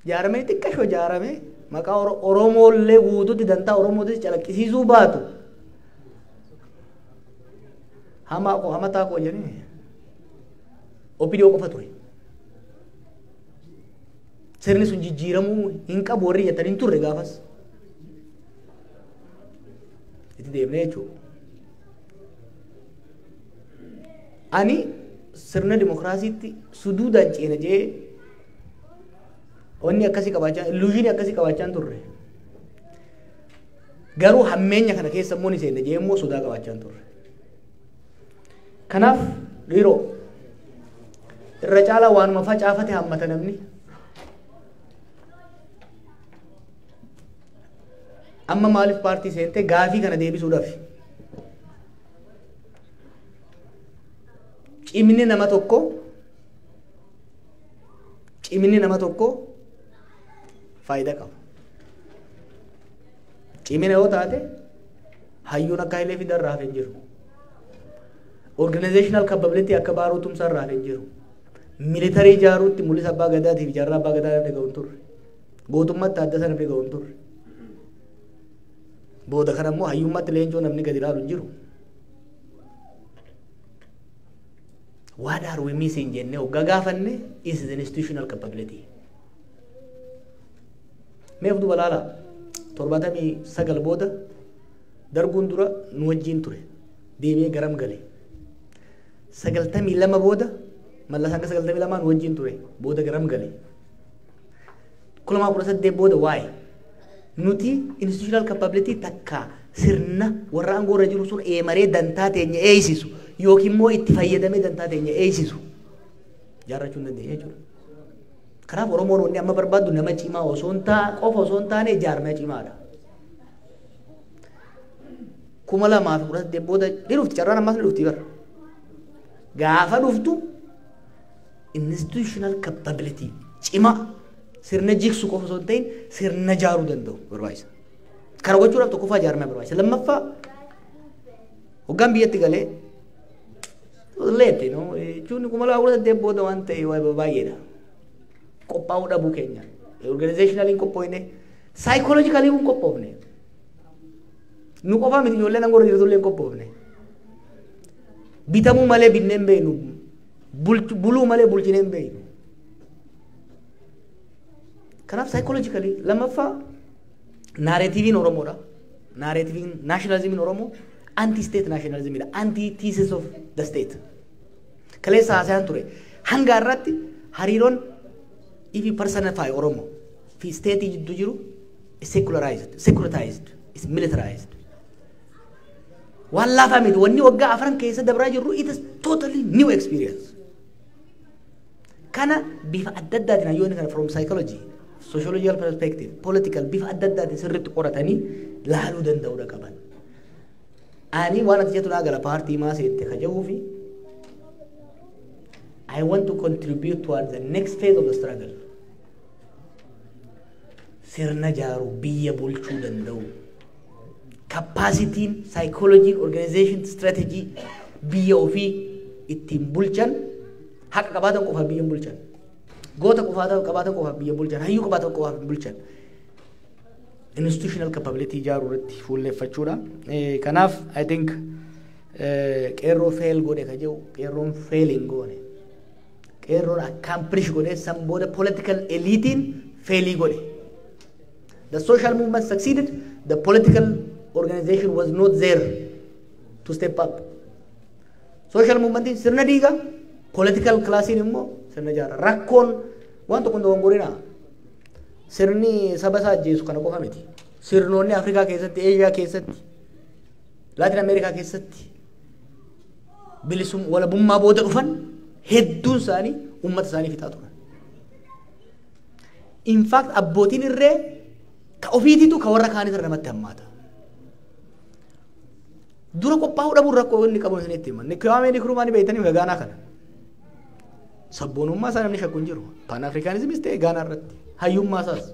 Jaaramee xiqqashoo jaaramee maqaa Oromoollee guutuutti dantaa Oromootis calaqqisiisuu baatu. Hamaa koo hamataa koo jedhanii OPDO qofa ture. Sirni sun jijjiiramuu hin qabu warri jettan hin turre gaafas. Itti deemnee jechuudha. Ani sirna dimokiraasiitti suduudhaan ceena jee wanni akkasii qabaachaa, illuushinii akkasii qabaachaa hin turre. Garuu hammeenya kana keessa immoo ni seenna jee immoo sodaa qabaachaa hin turre. Kanaaf dhiiroo irra caalaa waanuma facaafate hammata namni. Amma maaliif paartii seente gaafii kana deebisuudhaaf? Cimni nama tokko, cimni nama tokko faayidaa qaba. Cimina yoo taate hayyuun akka Hayilee Fidaa irraa hafe hin jiru. Organizational capability akka Baaroo Tumsaa irraa hafe hin jiru. Militarii ijaaruutti Mul'isa Abbaa Gadaatiif Jaarraa Abbaa Gadaa namni ga'u hin turre. Gootummaatti Taaddasa namni ga'u hin turre. Booda kana immoo hayyummaatti Leencoo namni gadi ilaalu hin jiru. What are we missing jennee hoggaa gaafanne is the institutional capability. Mee of duuba ilaalaa 79 booda darguun dura nu wajjin ture. Deebi'ee garam gale. 92 booda Mallas hanga 92 nu wajjin ture. Booda garam gale. 2018 booda waa'ee nuti institutional capability takka sirna warra aangoo irra jiru sun eemaree dantaa teenya eeysisu yookiin immoo itti fayyadamee dantaa teenya eeysisu jaarrachuu hin dandeenye jechuudha. Kanaaf Oromoon wanni amma barbaaddu nama cimaa osoo hin qofa osoo hin taane jaarmaya cimaadha. 2018 booda ni dhufti, carraan ammaas ni dhufti bara. Gaafa dhuftu institutional capability cimaa sirna jigsu qofa osoo hin ta'in sirna jaaruu danda'u barbaachisa. Kana gochuudhaaf tokkoffaa jaarmaya barbaachisa. Lammaffaa hoggaan biyyatti galee leette no jechuun 2018 booda waan ta'e baay'eedha. Qophaa'uu dhabuu keenya. Organizationally hin qophoofne, psychologically hin qophoofne. Nu qofaa miti ijoolleen aangoo irra jirtu illee hin qophoofne. Bitamuu malee binnee hin beeknu. Buluu malee bulchinee hin beeknu. Kanaaf psychologically lammaffaa narratiiviin Oromoodha. Narratiiviin nationalismiin Oromoo Anti-state nationalism dha. Anti-thesis of the state. Kaleessa haasayaan ture. Hanga irratti hariiroon ifi personify Oromo fi state jidduu jiru is secularized, securitized, is militarized. Waan laafaa miti, wanni waggaa 4 keessa dabraa jirru it is totally new experience. Kana bifa adda addaatiin hayyoonni kana from psychology, sociological perspective, political bifa adda addaatiin sirriitti qoratanii laaluu danda'uudha qaban. Ani waan ati jettu naa gala, paartii maa seette ka jedhuu fi I want to contribute towards the next phase of the struggle. Sirna jaaruu, biyya bulchuu danda'u. Capacityin, psychology, organization, strategy biyya ofii ittiin bulchan, haqa qabaatan qofaaf biyya bulchan. Goota qabaatan qofaaf biyya bulchan. Hayyuu qabaatan qofaaf bulchan. Institutional capability ijaaruu irratti fuulleeffachuudha. Kanaaf I think qeerroo fail godhe ka jedhu, qeerroon fail hin goone. Qeerroon accomplish godhe, san booda political eliitiin failii godhe. The social movement succeeded, the political organization was not there to step up. Social movementiin sirna diiga, political classiin immoo sirna jaara. Rakkoon waan tokko hin dogongorinaa. Sirni saba isaa ajjeesu kana qofa miti. Sirnoonni Afrikaa keessatti, Eeshiyaa keessatti, Laatin Ameerikaa keessatti bilisum walabummaa booda dhufan hedduun isaanii uummata isaanii fixaa turan. In fact, abbootiin irree ka ofiitiitu ka warra kaaniirra namatti hammaata. Dura qophaa'uu dhabuun rakkoo inni qabu isinitti hima. Kwame Nkrumah ni beektanii Gaanaa kana. Sabboonummaa isaa namni shakku hin jiru. Pan Africanismis ta'e Gaanaa irratti. Hayyummaa isaas.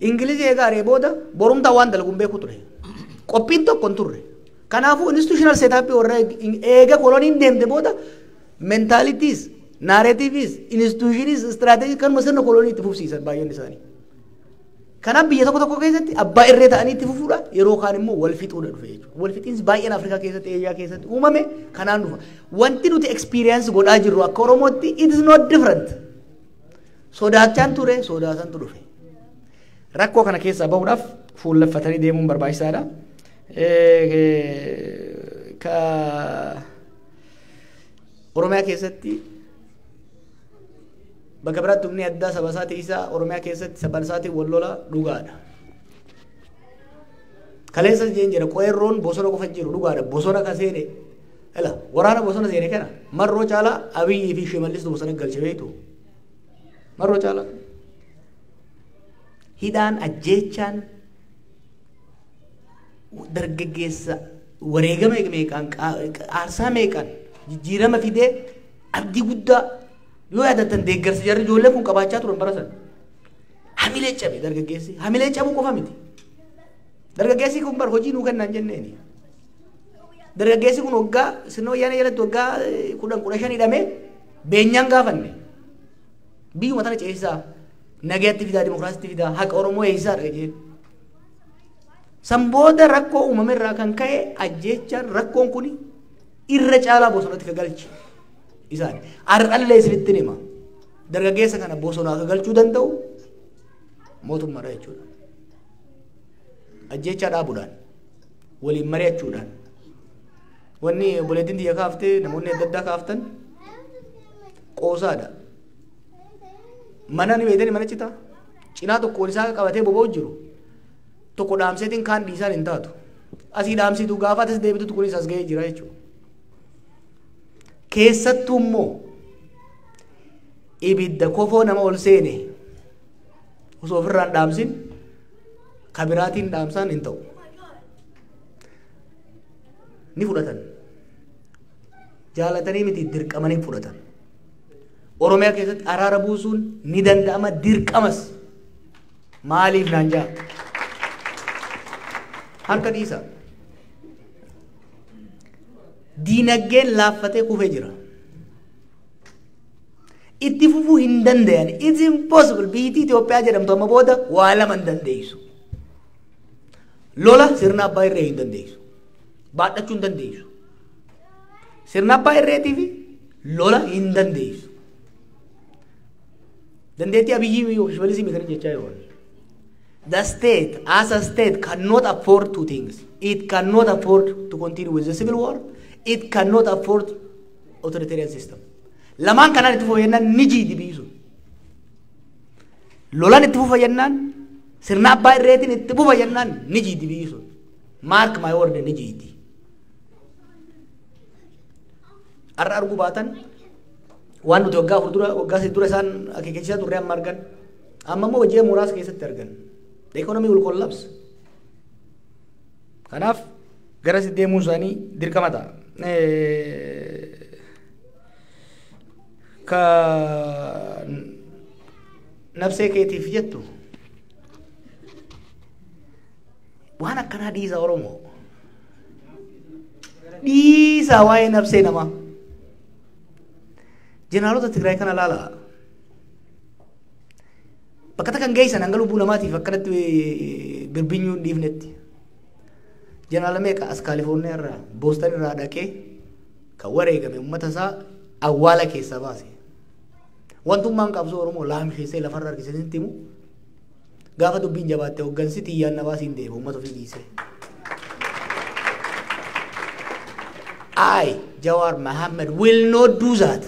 Ingilizii egaa aree booda borumtaa waan dalagu hin beeku ture. Qophiin tokko hin turre. Kanaafuu institutional setup warra eega koloniin deemte booda mentalities, narratives, institutions, strategies kanuma sirna kolonii itti fufsiisan baay'een isaanii. Kanaaf biyya tokko tokko keessatti abbaa irree ta'anii itti fufuudha, yeroo kaan immoo wal fixuudha dhufe jechuudha. Wal fixiinsi baay'een Afrikaa keessatti, Eeshiyaa keessatti uumame kanaan dhufa. Wanti nuti experience godhaa jirru akka Oromootti it is not different. Sodaachaan ture, sodaasantu dhufe. Rakkoo kana keessaa bahuudhaaf fuulleffatanii deemuun barbaachisaadha. Ka Oromiyaa keessatti bakka biraatti humni addaa saba isaatii isaa Oromiyaa keessatti saba isaatiin wal lola, dhugaadha. Kaleessa jeen jira, qeerroon bosona qofa jiru, dhugaadha, bosona ka seene. Ela waraana bosona seene kana Marroo caalaa Abiyyii fi Shimallistu bosona galche beektu. Marroo caalaa. Hidhaan, ajjeechaan, dargaggeessa wareegama meeqaan, aarsaa meeqaan jijjiirama fidee, abdii guddaa yoo yaadattan deeggarsa jarri ijoollee kun qabaachaa turan bara sana. Hamilee cabe dargaggeessi. Hamilee cabuu qofa miti. Dargaggeessi kun bar hojii nuu kennaan jenneeni. Dargaggeessi kun waggaa sirna Wayyaanee jalatti waggaa 10, 15 hidhamee beenyaan gaafanne. Biyyuma tana ceesisaa, nagaatti fidaa, dimokiraasiitti fidaa, haqa Oromoo eessisaa dha jeen. San booda rakkoo uumame irraa kan ka'e ajjeechaan rakkoon kun irra caalaa bosonatti ka galche isaan. Har'allee isinitti hima. Dargaggeessa kana bosonaa ka galchuu danda'u mootummaadha jechuudha. Ajjeechaa dhaabuudhaan, waliin mari'achuudhaan. Wanni obboleettiin tiyya kaaftee, namoonni adda addaa kaaftan qoosaadha. Mana ni beektanii, mana citaa. Cinaa tokko isaa qabatee boba'u jiru. Tokko dhaamseetiin kaan dhiisaan hin taatu. Asii dhaamsitu, gaafa atis deebitutu kunis as ga'ee jira jechuudha. Keessattuu immoo ibidda kofoo nama ol seene osoo ofirraan dhaamsin kabiraatiin dhaamsaan hin ta'u. Ni fudhatan. Jaalatanii miti, dirqamanii fudhatan. Oromiyaa keessatti araara buusuun ni danda'ama, dirqamas. Maaliif naan jaa? Harka dhiisa. Diinagdeen laaffatee kufee jira. Itti fufuu hin danda'an. It's impossible. Biyyi Itoophiyaa jedhamtu amma booda waa lama hin dandeessu. Lola sirna abbaa irree hin dandeessu. Baadhachuu hin dandeessu. Sirna abbaa irreetii fi lola hin dandeessu. Dandeettii Abiyyii Shimallisii kan jechaa jiru. The state, as a state, cannot afford two things. It cannot afford to continue with the civil war. It cannot afford authoritarian system. Lamaan kanaan itti fufa jennaan ni jiidi biyyi sun. Lolaan itti fufa jennaan, sirna abbaa irreetiin itti fufa jennaan ni jiidi biyyi sun. Mark my word, ni jiidi. Har'a arguu baatan waan nuti waggaa 4 dura, waggaa 3 dura isaan akeekkachiisaa turre amma argan. Amma immoo hojii muraasa keessatti argan. The economy will collapse. Kanaaf gara si deemuun isaanii dirqama ta'a. Ka nafsee keetiif jettu waan akkanaa dhiisa Oromoo. Dhiisa waa'ee nafsee namaa. Jeneraalota Tigraay kana ilaalaa. Bakka takkan geessan hanga lubbuu namaatiif akkanatti birbinyuu hin dhiifnetti. Jeneraala meeqa as Kaalifoorniyaa irraa, Boostan irraa dhaqee kan wareegame uummata isaa awwaala keessaa baase. Wantummaan qabsoo Oromoo laamsheessee lafarra harkisee sitti himu, gaafa dubbiin jabaatte hooggansi xiyyaan na baasiin deema uummata ofii dhiisee. I, Jawar Mohammed, will not do that.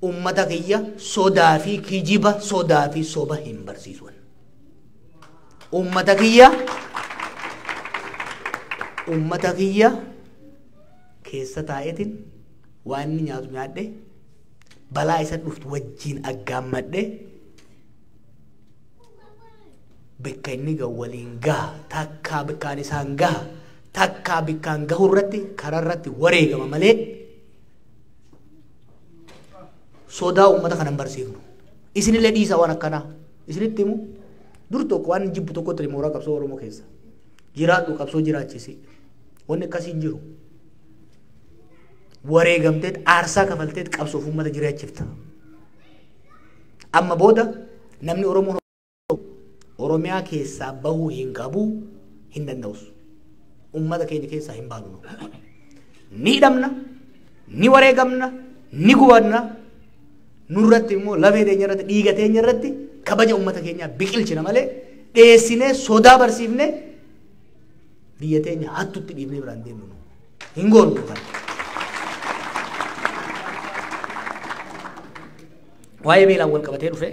Uummata kiyya sodaa fi kijiba, sodaa fi soba hin barsiisu. Uummata kiyya keessa taa'eetiin waan inni nyaatu nyaadhe, balaa isa dhuftu wajjin aggaammadhe, bakka inni gahu waliin gaha. Takkaa bakkaan isaan gaha, takkaa bakkaan gahu irratti, karaa irratti wareegama malee sodaa uummata kana hin barsiifnu. Isinillee dhiisa waan akkanaa. Isinitti himu, dur tokko waan jibbu tokko ture mooraa qabsoo Oromoo keessa. Jiraadhu, qabsoo jiraachisi. Wanni akkasii hin jiru. Wareegamteet, aarsaa kafalteet qabsoof uummata jiraachifta. Amma booda namni Oromoo Oromiyaa keessaa bahuu hin qabu, hin danda'us. Uummata keenya keessaa hin baanu. Ni hidhamna, ni wareegamna, ni gubanna. Nurratti immoo lafee teenya irratti, dhiiga teenya irratti kabaja uummata keenyaa biqilchina malee dheessinee, sodaa barsiifnee, biyya teenya hattutti dhiifnee biraan deemnu hin goonu kana. Waa'ee beelaan wal qabatee dhufe,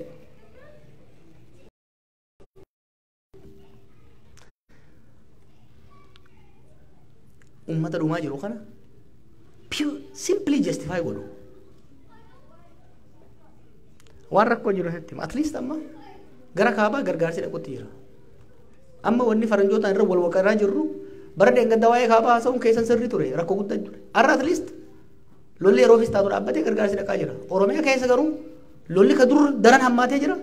uummata dhumaa jiru kana pure simply justify godhu. Waan rakkoo jiru sitti hima. At least amma gara kaabaa gargaarsi dhaqutti jira. Amma wanni faranjootaan irra wal waqaraa jirru, bara deengadda waa'ee kaabaa haasa'uun keessan sirrii ture, rakkoo guddaa ture. Har'a at least lolli yeroofis taatu dhaabbatee gargaarsi dhaqaa jira. Oromiyaa keessa garuu lolli ka dur daran hammaatee jira.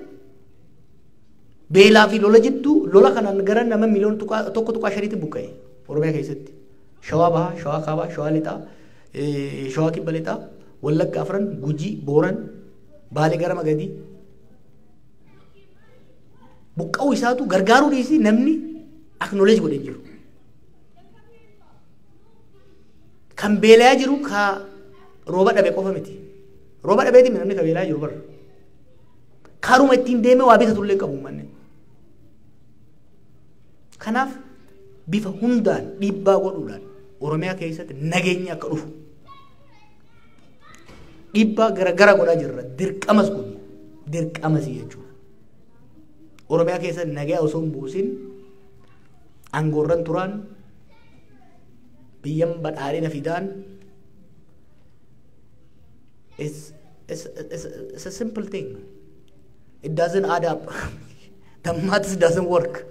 Beelaa fi lola jidduu, lola kanaan gara nama miliyoona 1.5tti buqqa'e Oromiyaa keessatti. Shawaa Bahaa, Shawaa Kaabaa, Shawaa Lixaa, Shawaa Kibba Lixaa, Wallagga afran, Gujii, Booran, Baalee gara Magadii. Buqqa'uu isaatu gargaaruu dhiisii namni acknowledge godhee jiru. Kan beelaa jiru ka rooba dhabe qofa miti. Rooba dhabeeti namni ka beelaa jiru bara. Karuma ittiin deemee waa bitatullee qabu uummanni. Kanaaf bifa hundaan dhiibbaa godhuudhaan Oromiyaa keessatti nageenyi akka dhufu dhiibbaa gara godhaa jirra. Dirqamas kun dirqamas jechuudha. Oromiyaa keessatti nagaa osoo hin buusin aangoorran turaan, biyyan badhaadhina fidaan, it's a simple thing. It doesn't add up. The maths doesn't work.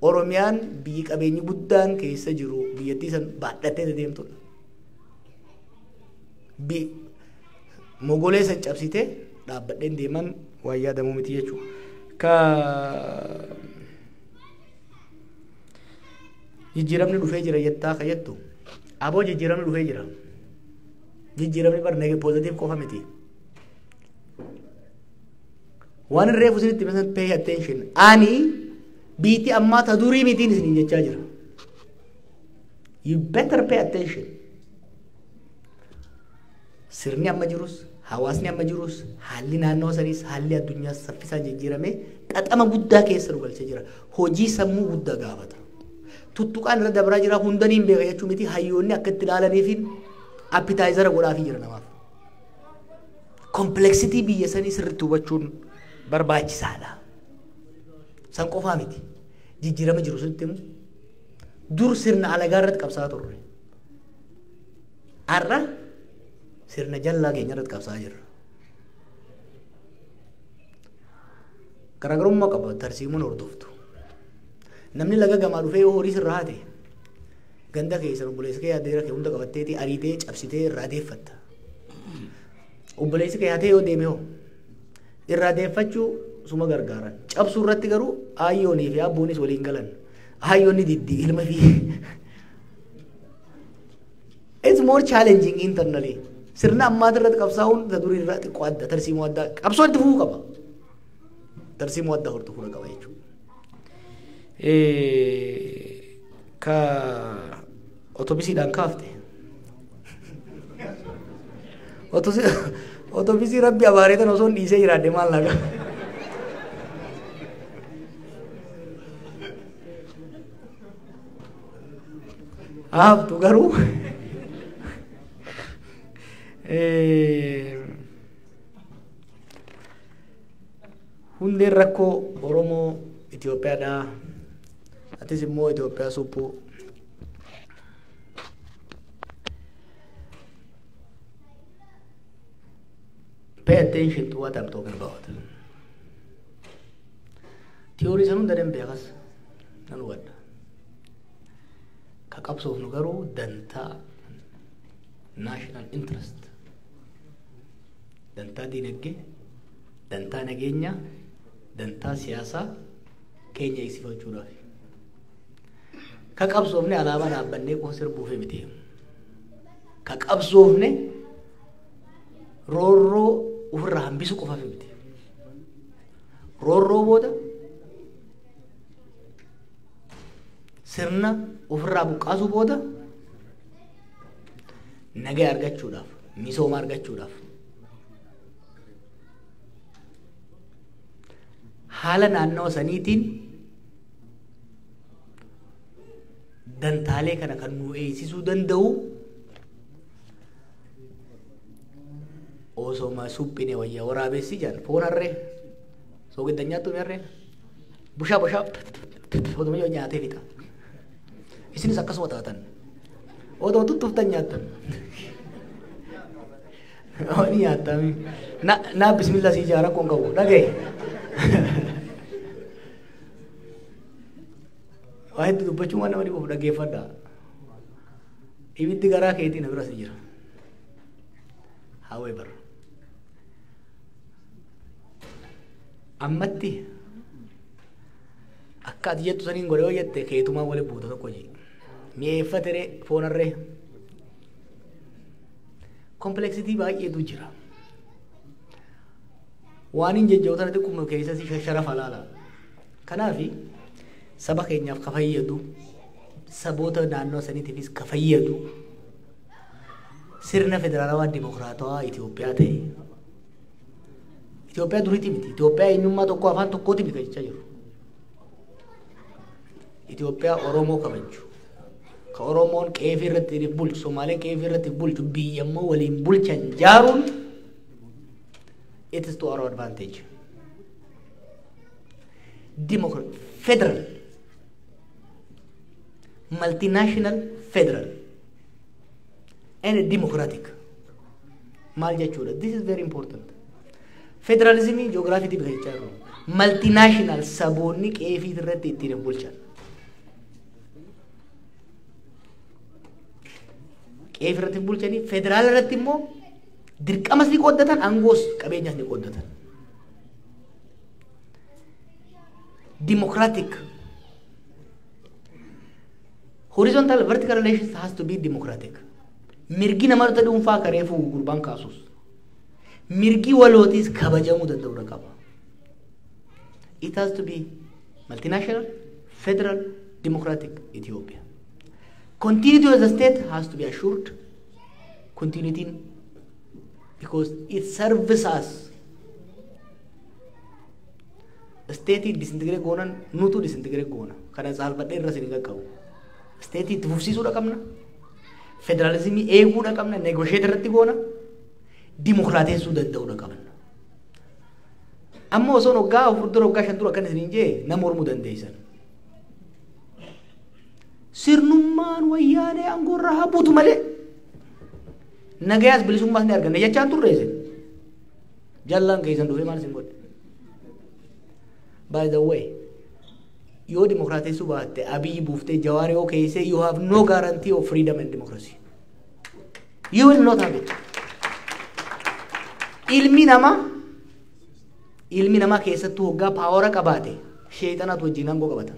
Oromiyaan biyyi qabeenyi guddaan keessa jiru, biyyattii san baadhattee deemtudha. Bi mogolee san cabsitee dhaabbadheen deeman waan yaadamuu miti jechuudha. Ka jijjiiramni dhufee jira jettaa ka jettu, aboo, jijjiiramni dhufee jira. Jijjiiramni bar positive qofa miti. Waan reefu isinitti himan, pay attention. Ani biitti ammaa ta durii mitiin isiniin jechaa jira. You better pay attention. Sirni amma jirus, Hawaasni amma jirus haalli naannoo saniis haalli addunyaas saffisaan jijjiiramee xaxama guddaa keessa nu galchee jira. Hojii sammuu guddaa gaafata. Tuttuqaan irra dabraa jira hundanii hin beeka jechuu miti hayyoonni akka itti ilaalaniif appitaayizara godhaafii jira namaaf. Kompleksitii biyya sanii sirriitti hubachuun barbaachisaadha. San qofaa miti. Jijjiirama jiru sirriitti himu. Dur sirna alagaa irratti qabsaa turre. Har'a sirna jallaa keenya irratti qabsaa jirra. Garaagarummaa qaba tarsiimuun hordoftu. Namni laga gamaa dhufee yoo horii sirraa haate ganda keessan obboleessa kee adeera kee hunda qabatteeti ariitee cabsitee irraa deeffatta. Obboleessi kee hatee yoo deeme hoo irraa deeffachuu suma gargaaran. Cabsuu irratti garuu aayyoonii fi abboonis waliin galan. Aayyoonni diddi ilma fi It's more challenging internally. Sirna ammaa irratti qabsaa'uun isa durii irraa xiqqoo adda tarsiimoo addaa qabsoo itti fufuu qaba. Tarsiimoo addaa hordofuu qaba jechuudha. Ka otobisiidhaan kaafte. Otobisii rabbi abaaree tan osoo hin dhiisee jiraadhe maal laga. Haaftu garuu hundeen rakkoo Oromoo Itoophiyaadhaa. Atis immoo Itoophiyaa suphuu. Pay attention to what I'm talking about. Theory san hunda nan beekas nan hubadha. Ka qabsoofnu garuu dantaa national interest, dantaa diinagdee, dantaa nageenyaa, dantaa siyaasaa keenya eegsifachuudhaaf. Ka qabsoofne alaabaa dhaabbannee qofa sirbuufi miti. Ka qabsoofne roorroo ofirraa hambisuu qofaaf miti. Roorroo booda sirna ofirraa buqqaasuu booda nagaa argachuudhaaf, misooma argachuudhaaf haala naannoo saniitiin dantaalee kana kan nu eegsisuu danda'u osoma suphine wayya waraabessi jedhan foon harree soogidda nyaattu harree bushaa bushaa otuma yoo nyaatee fixa. Isinis akkasuma taatan otoo tuttuftan nyaattan. Ni nyaattami. Na bismillah sii jaara kun qabu dhagaye. Waa hedduu dubbachuun waan nama dhibuuf dhaggeeffadha. Ibiddi garaa keetii na biras ni jira. However, ammatti akka ati jettu saniin godhe yoo jette keetumaan waliin buuta tokko jee. Mi'eeffatere foon harree. Kompleksitii baay'eetu jira. Waan hin jejja'u tana xiqquma keessa si shasharafa laala. Kanaafi saba keenyaaf ka fayyadu, saboota naannoo saniitiifis ka fayyadu sirna federaalawaa dimokiraatawaa Itoophiyaa ta'e. Itoophiyaa duriiti miti. Itoophiyaa eenyummaa tokko afaan tokkooti miti kan jechaa jiru. Itoophiyaa Oromoo kabaju. Ka Oromoon qeefii irratti bulchu, Somaaleen qeefii irratti bulchu, biyya immoo waliin bulchan jaaruun it is to our advantage. Democrat, federal, multinational federal, and democratic. Maal jechuudha. This is very important. Federalismii ji'oogiraafiitii bika jechaa jiru. Multinational saboonni qeefii irratti ittiin bulchan. Qeefii irratti bulchanii federaala irratti immoo dirqamas ni qooddatan, aangoos qabeenyas ni qooddatan. Democratic. Horizontal vertical relations has to be democratic. Mirgi namoota dhuunfaa kareefuu gurbaan kaasus. Mirgi walootis kabajamuu danda'uu qaba. It has to be multinational, federal, democratic Ethiopia. Continuity of the state has to be assured. Continuity Because it serves us. State disintegrate goonan nutu disintegrate goona. Kana saalfadhee irra isin qaqqabu. State itti fufsiisuudha qabna. Federalismii eeguudha qabna. Negotiate irratti goona. Dimokiraateessuu danda'uudha qabna. Amma osoo waggaa 4 dura waggaa 5 dura akkan isiniin jee nama mormuu dandeessan. Sirnummaan wayyaanee aangoo irraa haa buutu malee nagayaas bilisummaas ni arganna jechaan turre isin. Jallaan keessan dhufee maal isin godhe? By the way, yoo dimokiraateessuu baatte Abiyyi buuftee Jawaar yoo keesse, you have no guarantee of freedom and democracy. You will not have it. Ilmi namaa keessattuu hoggaa power qabaate sheexanatu wajjin aangoo qabata.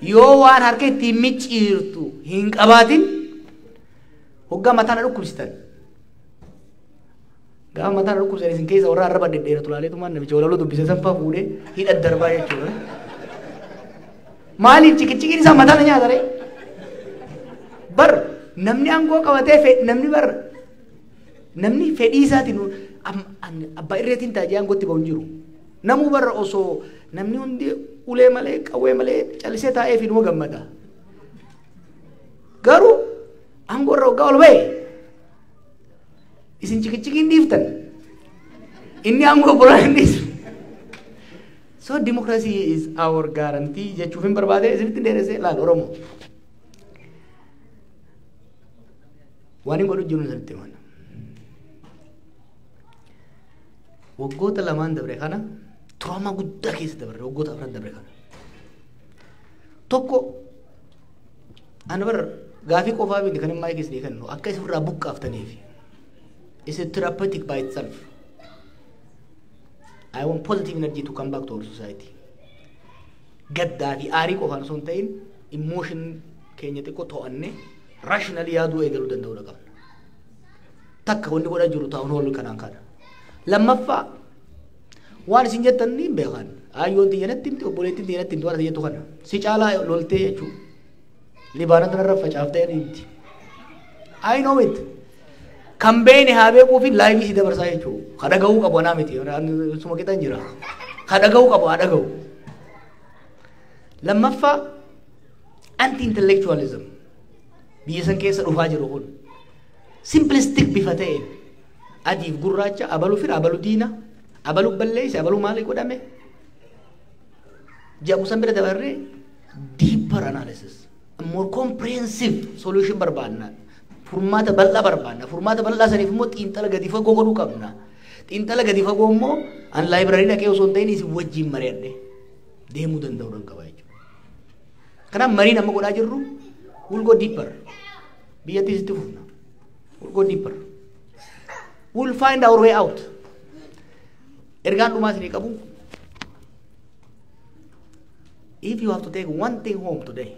Yoo waan harka ittiin micciirtu hin qabaatin hoggaa mataa na dhukkubsitan. Gaafa mataa na dhukkubsitan isin keessa warra arraba dhedheeratu laaleetumaan namicha walaloo dubbise sanfaa fuudhee hidha darbaa jechuudha. Maaliif ciqiciqiin isaa mataa na nyaata ree? Bar namni aangoo qabatee namni bar namni fedhii isaatiin abbaa irreetiin taajii aangootti bahu hin jiru. Namuu barra osoo namni hundi ulee malee qawwee malee callisee taa'ee fi numa gammada. Garuu aangoo irra waggaa ol ba'e isin ciqiciqiin dhiiftan, inni aangoo biraa hin dhiisu. So democracy is our guarantee jechuuf hin barbaade, isinitti dheeressee laal Oromoo. Waan hin godhu jiru isinitti himan. Waggoota lamaan dabre kana trauma guddaa keessa dabre, waggoota afran dabre kana. Tokko, ani bar gaafii qofaa miti kan hin maayikii isinii kennu akka isin irraa buqqaaftaniif. It's a therapeutic by itself. I want positive energy to come back to our society. Gaddaa fi aarii qofaan osoo hin ta'in emotion keenya xiqqoo to'annee rationally yaaduu eegaluu danda'uu qabna. Takka wanni godhaa jiru taa'uun hooluu kanaan kana. Lammaffaa, waan isin jettan ni beekan. Ayyoon xiyya natti himti, obboleettiin xiyya natti himti waan ati jettu kana. Si caalaa loltee jechuudha. Libaana tanarra facaaftee ni himti. I know it. Kan beene haa beekuu fi live si dabarsaa jechuudha. Ka dhaga'uu qabu anaa miti. Suma qixan jira. Ka dhaga'uu qabu haa dhaga'u. Lammaffaa, anti-intellectualism biyya san keessa dhufaa jiru kun simplistic bifa ta'een adiif gurraacha, abalu fira, abalu diina, abalu balleesse, abalu maali godhame jedhamu san bira dabarree deeper analysis, more comprehensive solution barbaadna. Furmaata bal'aa barbaadna. Furmaata bal'aa saniif immoo xiinxala gadi fagoo godhuu qabna. Xiinxala gadi fagoo immoo an library dhaqee osoo hin ta'in isin wajjin mari'adhe deemuu danda'uu dan qaba jechuudha. Kanaaf mariin amma godhaa jirru, we'll go deeper. Biyyattis itti fufna. We'll go deeper. We'll find our way out. Ergaan dhumaa isinii qabu, if you have to take one thing home today,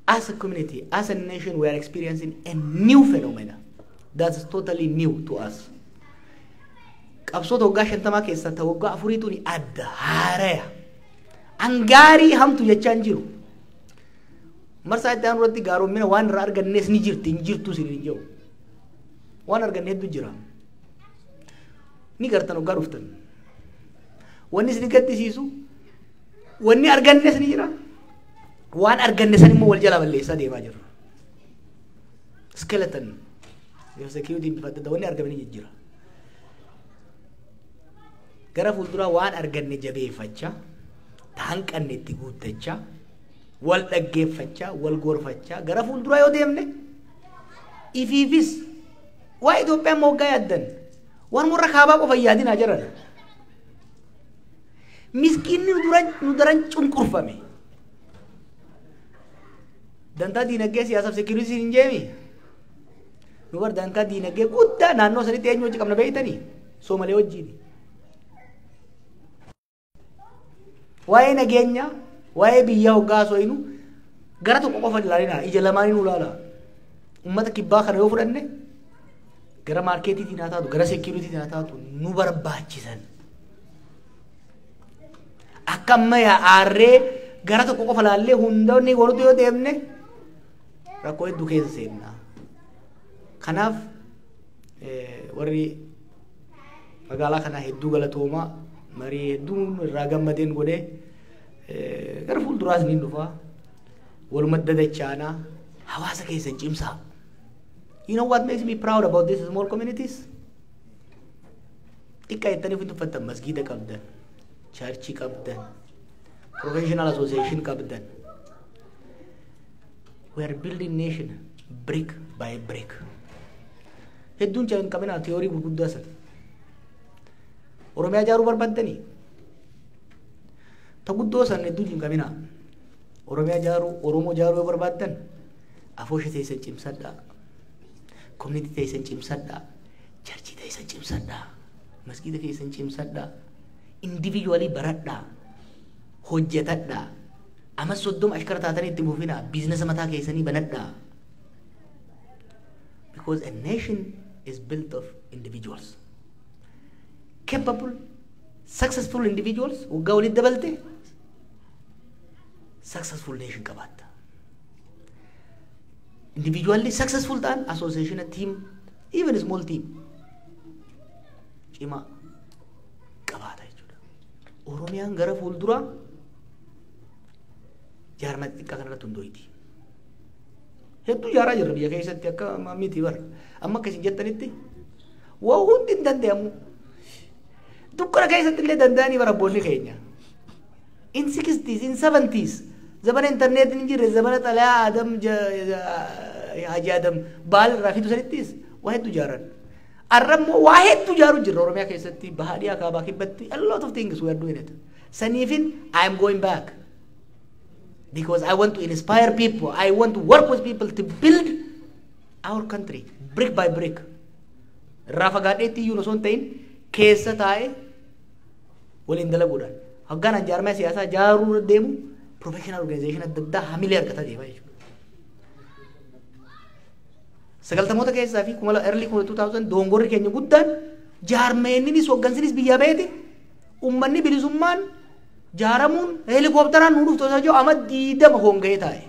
as a community, as a nation, we are experiencing a new phenomena that's totally new to us. Qabsoota waggaa 50 keessaa ta waggaa afuriitu ni adda haaraya. Angaarii hamtu jechaa hin jiru. Marsaa itti aanu irratti gaaromina waan irraa argannes ni jirti, hin jirtu isin hin jiru. Waan arganne hedduu jira. Ni gartan waggaa dhuftan. Wanni isin gaddisiisu, wanni argannes ni jira. Waan arganne san immoo wal jala balleessaa deemaa jirra. Skeleton. Security bifa adda addaa wanni argame ni jijjiira. Gara fuulduraa waan arganne jabeeffachaa, hanqanne itti guuttachaa, wal dhaggeeffachaa, wal gorfachaa gara fuulduraa yoo deemne, ifiifis waa Itoophiyaan moggaa yaaddan waan warra kaabaa qofa yaadinaa jiran. Miskiinni nu daran cunqurfame. Dantaa diinagdee siyaasaaf security hin jeemi. Nu bar dantaa diinagdee guddaa naannoo sanitti eenyu wajji qabna beeytanii? Soomalee wajjiin. Waa'ee nageenyaa, waa'ee biyyaa hoggaa haasofnu gara tokko qofa ilaalina, ija lamaaniin ilaala. Uummata kibbaa kana yoo fudhanne gara marketiitiin haa taatu, gara securityitiin haa taatu nu barbaachisan. Akka amma aarree gara tokko qofa ilaallee hundoonni walutti yoo deemne rakkoo hedduu keessa seenna. Kanaaf warri magaalaa kanaa hedduu galatoomaa, marii hedduun irraa gammadeen godhee gara fuulduraas ni dhufa. Walumatti dadachaanaa hawaasa keessan cimsaa. You know what makes me proud about these small communities? Xiqqaa jettanii ofitti uffattan, masgiida qabdan, churchii qabdan, professional association qabdan. We are building nation brick by brick. Hedduun hin qabinaa theory gurguddaa sana. Oromiyaa ijaaruu barbaaddanii? Ta guddoo san hedduu hin qabinaa. Oromiyaa ijaaruu, Oromoo ijaaruu yoo barbaaddan afoosha teessan cimsadhaa. Community teessan cimsadhaa. Churchii teessan cimsadhaa. Masgiida keessan cimsadhaa. Individually baradhaa. Hojjetadhaa. Amma 30 ashkara taatanii itti buufinaa. Businessa mataa keessanii banadhaa. Because a nation is built of individuals. Capable, successful individuals waggaa walitti dabalte successful nation qabaatta. Individually successful ta'an association, team, even small team cimaa qabaata jechuudha. Oromiyaan gara fuulduraa jaarmaa xixiqqaa kanarratti hundooyti. Hedduu ijaaraa jirra biyya keessatti akka miti bara. Amma akka isin jettanitti waa hundi hin danda'amu. Dukkana keessatti illee danda'anii bara abboonni keenya. In 60s, in 70s, zabana internet hin jirre, zabana xalayaa Adam Haji Adam baal irraa fidu sanittis waa hedduu ijaaran. Arra immoo waa hedduu ijaaru jirra Oromiyaa keessatti, bahaa, dhiyaa, kaabaa, kibbatti, a lot of things we are doing it. Saniifin I am going back. Because I want to inspire people. I want to work with people to build our country brick by brick. Irraa fagaadheetti iyyuu osoo hin ta'in keessa taa'ee waliin dalaguudhaan. Hoggaan an jaarmaa siyaasaa jaaruu deemu professional organization adda addaa hamilee argataa deema jechuudha. 90moota keessaa fi kuma early 2000 dongorri keenya guddaan jaarmeenninis hoggansinis biyya beeti, ummanni bilisummaan jaaramuun heelikoopteraan nu dhuftu osoo jiru amma 20 honga'ee taa'e.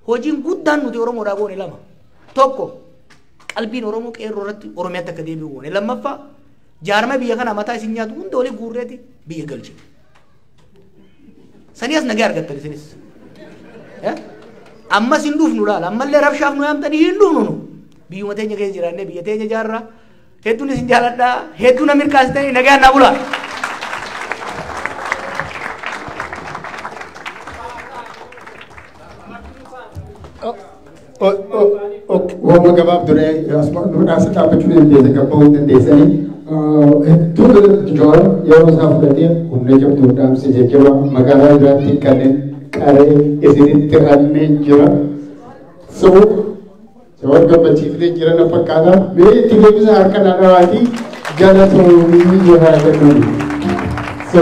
Hojiin guddaan nuti Oromoodhaa goone lama. Tokko, qalbiin Oromoo qeerroo irratti Oromiyaatti akka deebi'u goone. Lammaffaa, jaarma biyya kana mataa isin nyaatu hunda olii guurreeti biyya galche. Sanii as nagaa argattan isinis. Ammas hin dhufnu laala. Ammallee rabshaaf nu yaamtanii hin dhufnu nu. Biyyuma teenya keessa jiraannee biyya teenya ijaarraa. Hedduun isin jaaladhaa. Hedduu na mirkaasitanii nagaan naa bulaa. Waanuma gabaabduree asuma dhaabsa dhaabbachuu dandeessa, gabbahuu dandeessanii. Hedduu Jawaar yeroo isaa fudhatee humna jabduu dhaamsa jajjabaa magaalaa biraatti kanneen qaree isinitti hannee jira. So Jawaar gammachiifnee jira na fakkaata. Mee itti deebisa harka na dhawaatii galatoomii jira jennuun. So